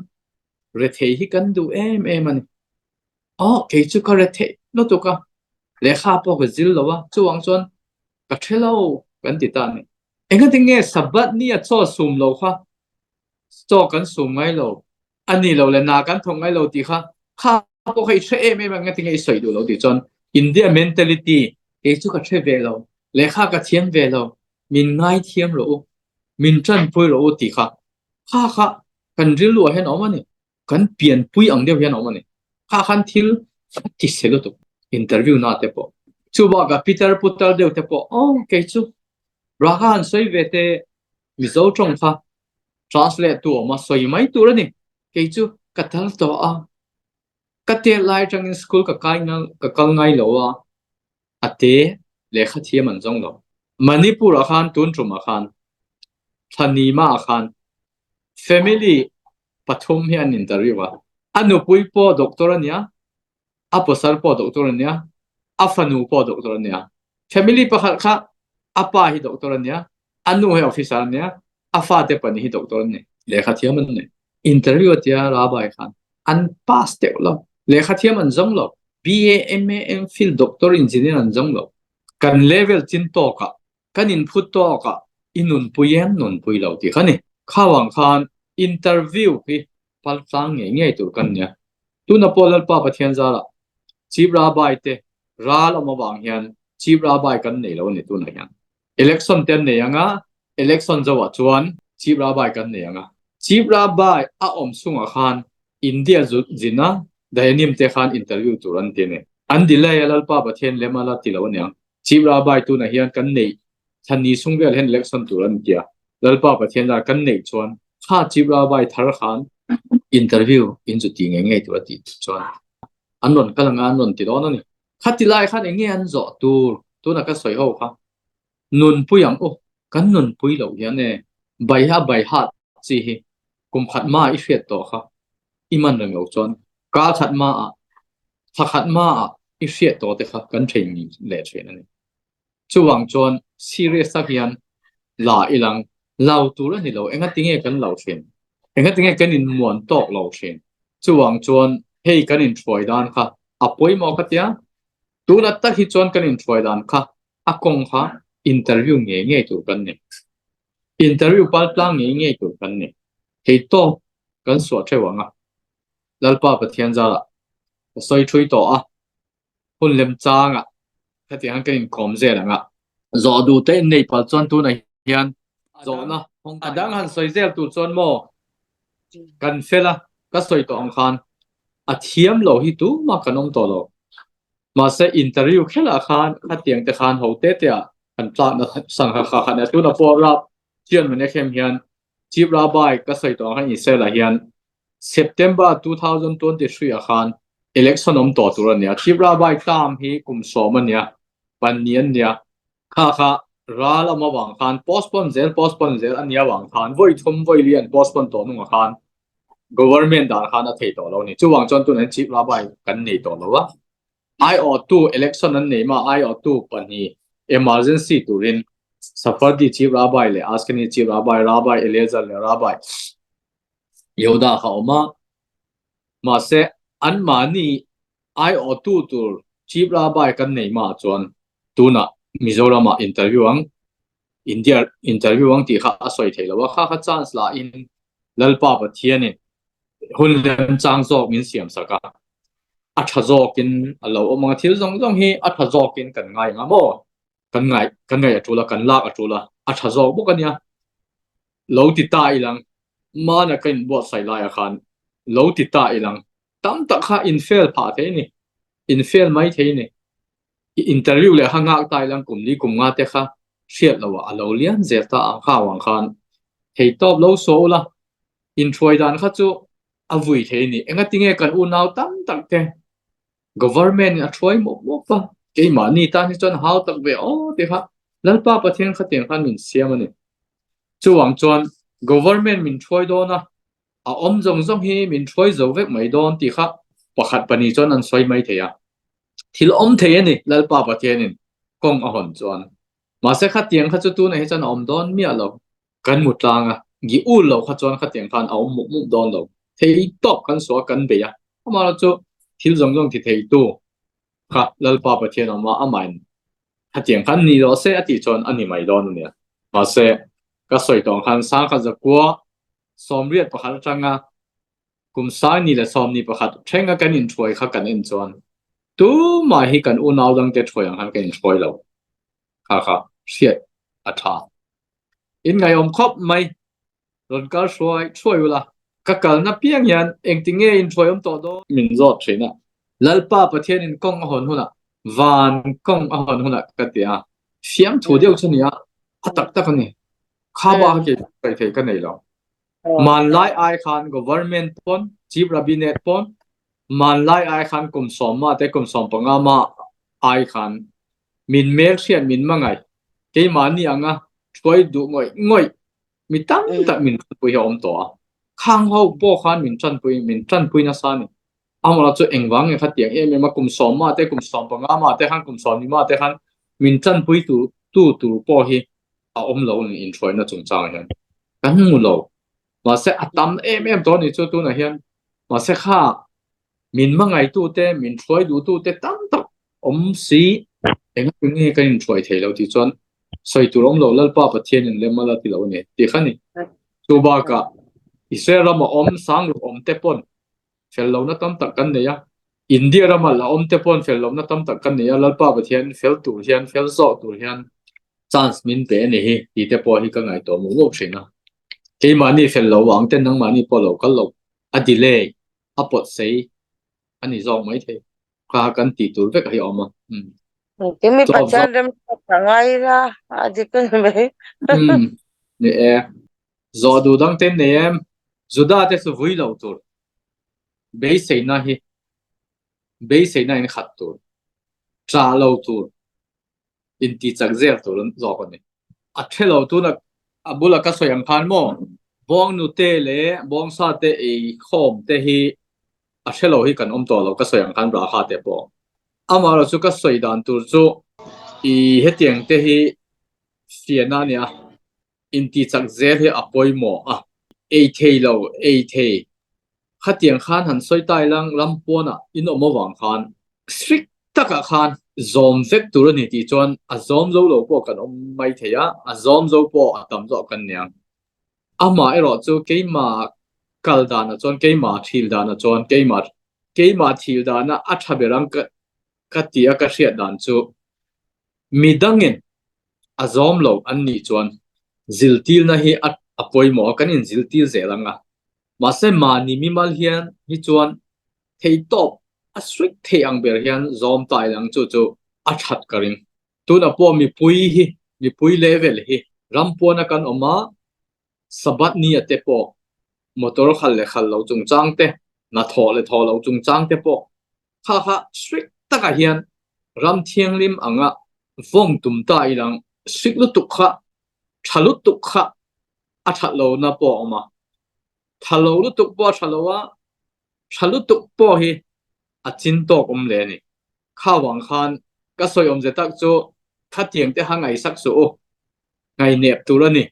A: rethei hi kan duh em em a ni. Aw, kei chu ka rethei lutuk a, lehkha pawh ka zil lo a, chuvang chuan ka ṭhe lo kan ti ta a ni. Engati nge Sabbath ni a chaw sum lo kha chaw kan sum ngai lo a ni lo le na kan thawk ngai lo tih kha kha pawh kha i hre em em a, engati nge i sawi duh lo tih chuan India mentality kei chu ka hre ve lo, lehkha ka thiam ve lo, min ngaithiam rawh u, min ṭanpui rawh u tih kha kha kha kan rilruah hian a awm a ni. Kan pianpui ang deuh hian a awm a ni. Kha khan thil a ti se lutuk interview na te pawh. Chu bakah pitar putar deuh te pawh aw kei chu Raha han sawi ve te Mizo tawng kha translate tu awm a sawi mai tur a ni. Kei chu ka tal tawh a, ka tet lai atangin school ka kai ka kal ngai lo a, a te lehkha thiam an zawng lo. Manipur ah khan tun tumah khan. Thlanima ah khan family pathum hi an interview a. A nupui pawh doctor a nia, a pasal pawh doctor a nia, a fanu pawh doctor a nia. Family pakhat kha a pa hi doctor a nia, a nu hi officer a nia, a fate pahnih hi doctor an ni. Lehkha thiam an ni. Interview a tia Rabbi khan an pass deuh lo. Lehkha thiam an zawng lo. BA, MA, MPhil, doctor, engineer an zawng lo. Kan level chin tawkah kan inphut tawkah i nunpui em nunpui lo tih kha ni. Khawang khan interview hi pal tlang ngei ngei tur kan nia. Tuna pawh Lalpa Pathian zarah Chief Rabbi te ral awm avang hian Chief Rabbi kan nei lo a ni tunah hian. Election te an nei ang a, election zoah chuan Chief Rabbi kan nei ang a. Chief Rabbi a awm chungah khan India zin a Dayanim te khan interview tur an ti a ni. An delay a Lalpa Pathian lem a la ti lo a niang. Chief Rabbi tunah hian kan neih thlan ni chung vel hian election tur an ti a, Lalpa Pathian lar kan neih chuan kha Chief Rabbi thar khan interview in chu ti ngei ngei tur a tih chuan an rawn kal anga an rawn ti dawn a ni. Khati lai khan eng nge an zawh tur tunah ka sawi ho kha nunpui ang u, kan nunpui loh hian e baiha baihat chi hi kum khat ma i hriat tawh kha i man reng lo chuan kal khat ma ah thla khat ma ah i hriat tawh te kha kan thein leh thin a ni. Chuvang chuan serious tak hian la ilang lo tur a ni lo, engatinge kan lo thin, engatinge kan inmuan tawk lo thin. Chuvang chuan hei kan inthuai dan kha a pawimawh ka tia, tuna tak hi chuan kan inthuai dan kha a kawng kha interview ngei ngei tur kan ni, interview pal tlang ngei ngei tur kan ni. Hei tawk kan suah theuh ang a, Lalpa Pathian zarah ka sawi thui tawh a. Hun lem changah khatiang hian kan inkawm zel ang a. Zawh duh te in nei palh chuan tunah hian zawhna a dang han sawi zel tur chuan maw kan fel a, ka sawi tawh ang khan a thiam lo hi tumah kan awm tawh lo. Mahse interview khelah khan khatiang te khan ho te te ah kan tlakna sangha kha khan a tunah pawh rap chian man ekhem hian Chief Rabbi ka sawi tawh ang khan Israel ah hian September 2023 ah khan election awm tawh tur a nia. Chief Rabbi term hi kum sawm a nia, pahnih an nia. Kha kha ral awm avang khan postpone zel postpone zel a nia avang khan vawi thum vawi li an postpone tawh hnungah khan government dan khan a thei tawh lo a ni. Chuvang chuan tunah hian Chief Rabbi kan nei tawh lo a. Aiawhtu election an nei mah aiawhtu pahnih emergency turin Sephardi Chief Rabbi leh Ashkenazi Chief Rabbi, Rabbi Eliezer leh Rabbi Yehuda kha a awm a. Mahse anmahni aiawhtu tur Chief Rabbi kan nei mah chuan tunah Mizoramah interview ang India interview ang tih kha a sawi thei lo a, kha kha chance la in Lalpa Pathianin hun lemchang zawk min siam sak a, a tha zawkin a lo awm ang a, thil zawng zawng hi a tha zawkin kan ngai ang a maw? Kan ngai kan ngaih a tul a, kan lak a tul a, a tha zawk bawk a nia. Lo ti ta ilang, mana ka inbuatsaih laiah khan lo ti ta ilang, tam tak kha in fail phah thei a ni, in fail mai thei a ni. I interview leh kha nghak ta ilang kum li kum nga te kha hriat loh ah a lo lian zel ta ang kha avang khan thei tawp lo saw ula, inthuai dan kha chu a vui thei a ni. Engatinge kan unau tam tak te Government in a thuai mawp mawp a, keimahni tan hi chuan hau tak ve aw tih kha Lalpa Pathian khatiang khan min siam a ni. Chuvang chuan Government min thuai dawn a, a awm zawng zawng hi min thuai zo vek mai dawn tih kha pakhat pahnih chuan an sawi mai thei a. Thil awm thei a ni Lalpa Pathianin kawng a hawn chuan. Mahse khatiang kha chu tunah hi chuan a awm dawn miah lo. Kan mu tlang a, gi ul lo kha chuan khatiang khan a awm mup mup dawn lo. Thei tawp kan suah kan bei a, amaherawh chu thil zawng zawng ti theitu kha Lalpa Pathian awm a, amahin khatiang khan ni rawh se a tih chuan a ni mai dawn a nia. Mahse, ka sawi tawh ang khan sangkhat zakua sawmriat pakhat atanga kum sangni leh sawmni pakhat thenga kan inthuai kha kan en chuan tumah hi kan unau dangte thuai ang khan kan inthuai lo. Kha kha hriat a tha. In ngaiawm khawp mai. Rawn kal hruai thuai ula. Ka kalna piang hian engti nge in thuai awm tawh dawn? Min zawt thin a. Lalpa Pathianin kawng a hawn hunah, van kawng a hawn hunah ka ti a. Fiamthu deuh chu nia, a tak tak a ni. Kha bak a kei sawi thei ka nei lo. Hmanlai ai khan Government pawn, Chief Rabbinate pawn, hmanlai ai khan kum sawmma te kum 15 ma ai khan min hmelhriat min hmangaih, keimahni anga thuai duh ngawih ngawih. Mi tam tak min tanpui hi a awm tawh a. Khang ho pawh khan min tanpui min tanpui nasa a ni. Amaherawhchu chu engvang nge khatiang em em a kum sawmma te kum sawmpanga mah te khan kum sawmnima te khan min tanpui tur tu tur pawh hi a awm lo a ni inhruaina chungchangah hian. Kan hmu lo. Mahse a tam em em tawh a ni chu tunah hian. Mahse kha Min hmangaitute, min hruai duhtute tam tak awm si, engati nge kan inhruai thei lo tih chuan sawi tur awm lo, Lalpa Pathianin lem a la ti lo a ni tih kha a ni. Chu bakah Israel rama awm sangruk awm te pawn fel lohna tam tak kan nei a, India rama la awm te pawn fel lohna tam tak kan nei a, Lalpa Pathian fel tur hian, fel zawh tur hian chance min pe a ni hi tih te pawh hi ka ngaihtuah mawh mawh thin a. Keimahni fel lo vang ten nangmahni pawh lo kal lo a delay a pawt sei a ni zawk mai thei. Kha kan tih tur vek a hi a awm a. Umm.
C: Engkim i Pathian rem a ngai ila a dik a ni mai.
A: Umm. Ni e. Zawh duh dang te nei em? Juda te chu vui lo tur. Beiseina hi beiseina in khat tur. Ṭah lo tur. Inti chak zel tur zawk a ni. A ṭhe lo tuna a bula ka sawi ang khan maw Bawngnute leh Bawngsa te ei khawm te hi a hre lo hi kan awm tawh lo ka sawi ang khan Braha te pawh. Amaherawhchu ka sawi dan tur chu i hetiang te hi fiahna a nia. Inti chak zel hi a pawimawh a, ei thei lo, ei thei. Khatiang khan han sawi ta ilang ram pawnah in awm avang khan strict takah khan zawm vek tur a ni tih chuan a zawm zo lo pawh kan awm mai thei a, a zawm zo pawh a tam zawk kan niang. Amah erawh chu keimah kal danah chuan, keimah thil danah chuan, keimah keimah thil dana a tha ber ang ka ka ti a ka hriat dan chu midangin a zawm lo an nih chuan ziltilna hi a a pawimawh a, kan inziltil zel ang a. Mahse mahni mimal hian hi chuan theihtawp a strict thei ang ber hian zawm ta ila ang chu chu a that ka ring. Tunah pawh mipui hi mipui level hi ram pawn a kan awm a, Sabbath ni a te pawh motor khalh leh khalh lo chungchang te, hnathawh leh thawh lo chungchang te pawh kha kha strict takah hian ram thianghlim anga vawng tum ta ilang strict lutuk kha tha lutuk kha a that lohna pawh a awm a, tha lo lutuk pawh a tha lo a, tha lutuk pawh hi a chin tawk awm leh a ni. Kha vang khan ka sawi awmze tak chu khatiang te kha ngaihsak suh u, ngainep tur a ni,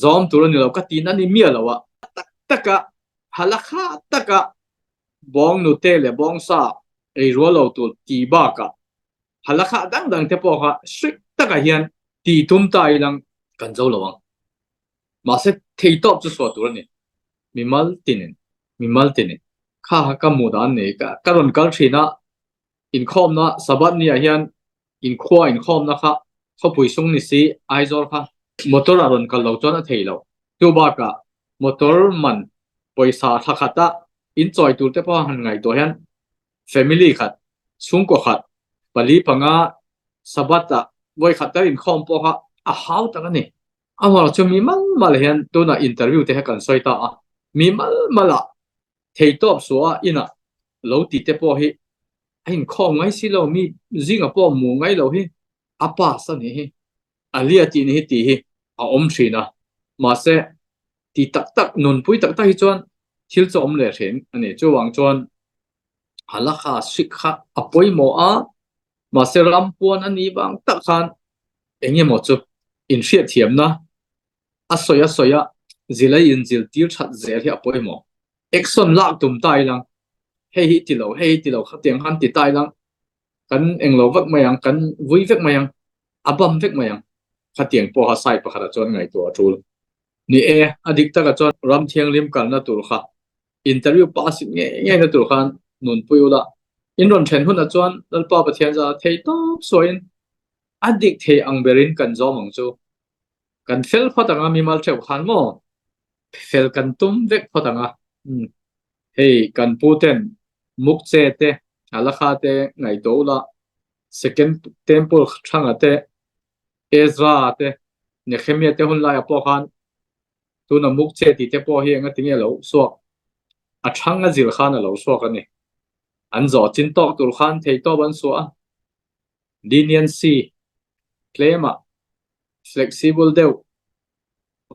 A: zawm tur a ni lo ka tihna ni miah lo a, tak taka halakha taka bawng nute leh bawng sa ei rual lo tur tih bakah halakha dang dang te pawh kha strict takah hian tih tum ta ilang kan zo lo ang. Mahse theitawp chu suah tur a ni. Mimal tinin, mimal tinin kha kha ka hmuh dan nei ka ka rawn kal thin a, inkhawmna Sabbath ni ah hian inkhua inkhawmna kha khawpui sung ni si Aizawl kha motor a rawn kal lo chuan a thei lo. Chu bakah motor man pawisa thla khata inchawi tur te pawh han ngaihtuah hian family khat, chhungkaw khat, pali panga Sabbath ah vawi khat tal inkhawm pawh kha a hau tak a ni. Amaherawhchu mi mal mal hian tunah interview te hi kan sawi ta a, mi mal malah theitawp suah a inah lo ti te pawh hi a inkhawm ngai si lo, mi zingah pawh mu ngai lo hi a pass a nih hi, a lia tih ni hi tih hi a awm thin a, mahse ti tak tak nunpui tak tak hi chuan thil chu a awm leh thin a ni. Chuvang chuan halakha hrik kha a pawimawh a, mahse ram puan a nih vang tak khan eng emaw chu inhriatthiamna a sawi a sawi a, zilai inziltir that zel hi a pawimawh. Action lak tum ta ilang, hei hi ti lo, hei hi ti lo khatiang khan ti ta ilang, kan englo vek mai ang, kan vui vek mai ang, a bam vek mai ang. Khatiang pawha side pakhatah chuan ngaihtuah a tul. Ni e, a dik takah chuan ram thianghlim kalna tur kha interview pass in ngei ngei na tur khan nunpui ula, in rawn then hunah chuan Lalpa Pathian zah thei tawp suahin a dik thei ang berin kan zawm ang chu. Kan fel phawt ang a, mimal theuh khan maw fel kan tum vek phawt ang a. Hei kan pu ten Mukche te Alakha te ngaihtuah ula, Second Temple thanga te Ezra te Nehemia te hun laiah pawh khan tuna Mukche tih te pawh hi engati nge lo suak a thang a zil khan a lo suak a ni. An zawh chin tawk tur khan theihtawp an suah a. Leniency, tlema flexible deuh.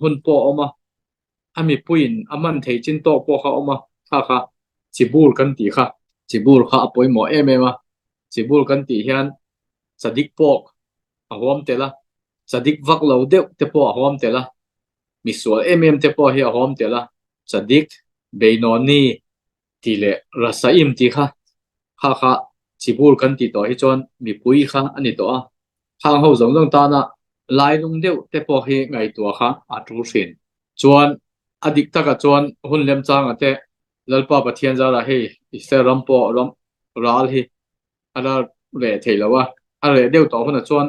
A: hun pawh a awm a, a mipuiin a man thei chin tawk pawh kha a awm a, kha kha chibur kan tih kha, chibur kha a pawimawh em em a, chibur kan tih hian chadik pawk a huam tel a, chadik vak lo deuh te pawh a huam tel a, misual em em te pawh hi a huam tel a, chadik, beinawni tih leh Rasaim tih kha kha kha chibur kan tih tawh hi chuan mipui kha a ni tawh a, khang ho zawng zawng tana lailung deuh te pawh hi ngaihtuah kha a tul thin. Chuan a dik takah chuan hun lemchanga te Lalpa Pathian zarah hei Israel ram pawh ram ral hi a la reh thei lo a, a reh deuh tawh hunah chuan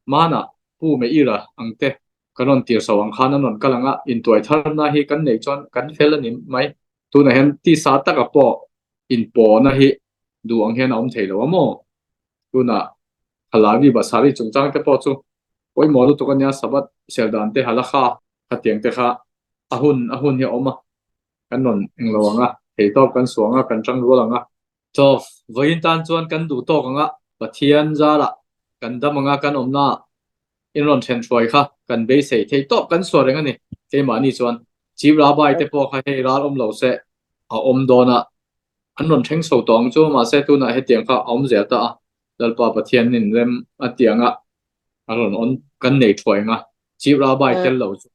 A: Mana Pu Meira ang te kan rawn tir so ang khan an rawn kal ang a, intuai tharna hi kan neih chuan kan fel a ni mai. Tunah hian tisa taka pawh inpawhna hi duh ang hian a awm thei lo a maw? Tunah Halavi Basari chungchang te pawh chu pawimawh lutuk a nia, Sabbath ser dan te Halakha khatiang te kha a hun a hun hi a awm a, kan rawn englo ang a, theitawp kan suang a, kan tang rual ang a. Chaw vawiin tan chuan kan duh tawk ang a, Pathian zarah kan dam ang a, kan awmna in rawn then hruai kha kan beisei thei tawp kan suah reng a ni. Keimahni chuan Chief Rabbi te pawh kha hei ral awm lo se a awm dawn a, an rawn thleng chho tawh ang chu, mahse tunah hetiang kha a awm zel ta a, Lalpa Pathianin rem a ti ang a, a rawn awn kan nei thuai ang a, Chief Rabbi tel lo chu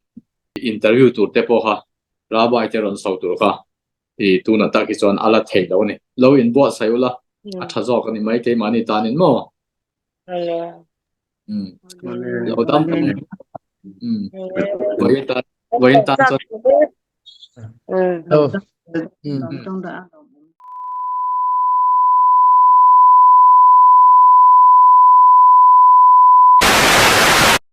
A: interview tur te pawh kha Rabbi te rawn chho tur kha I tunah tak hi chuan a la thei lo a ni. Lo inbuatsaih ula, a tha zawk a ni mai keimahni tanin maw? Umm. Lo dam tak ang. Umm. Vawiin tan, vawiin tan chuan.
C: Umm.
A: Umm.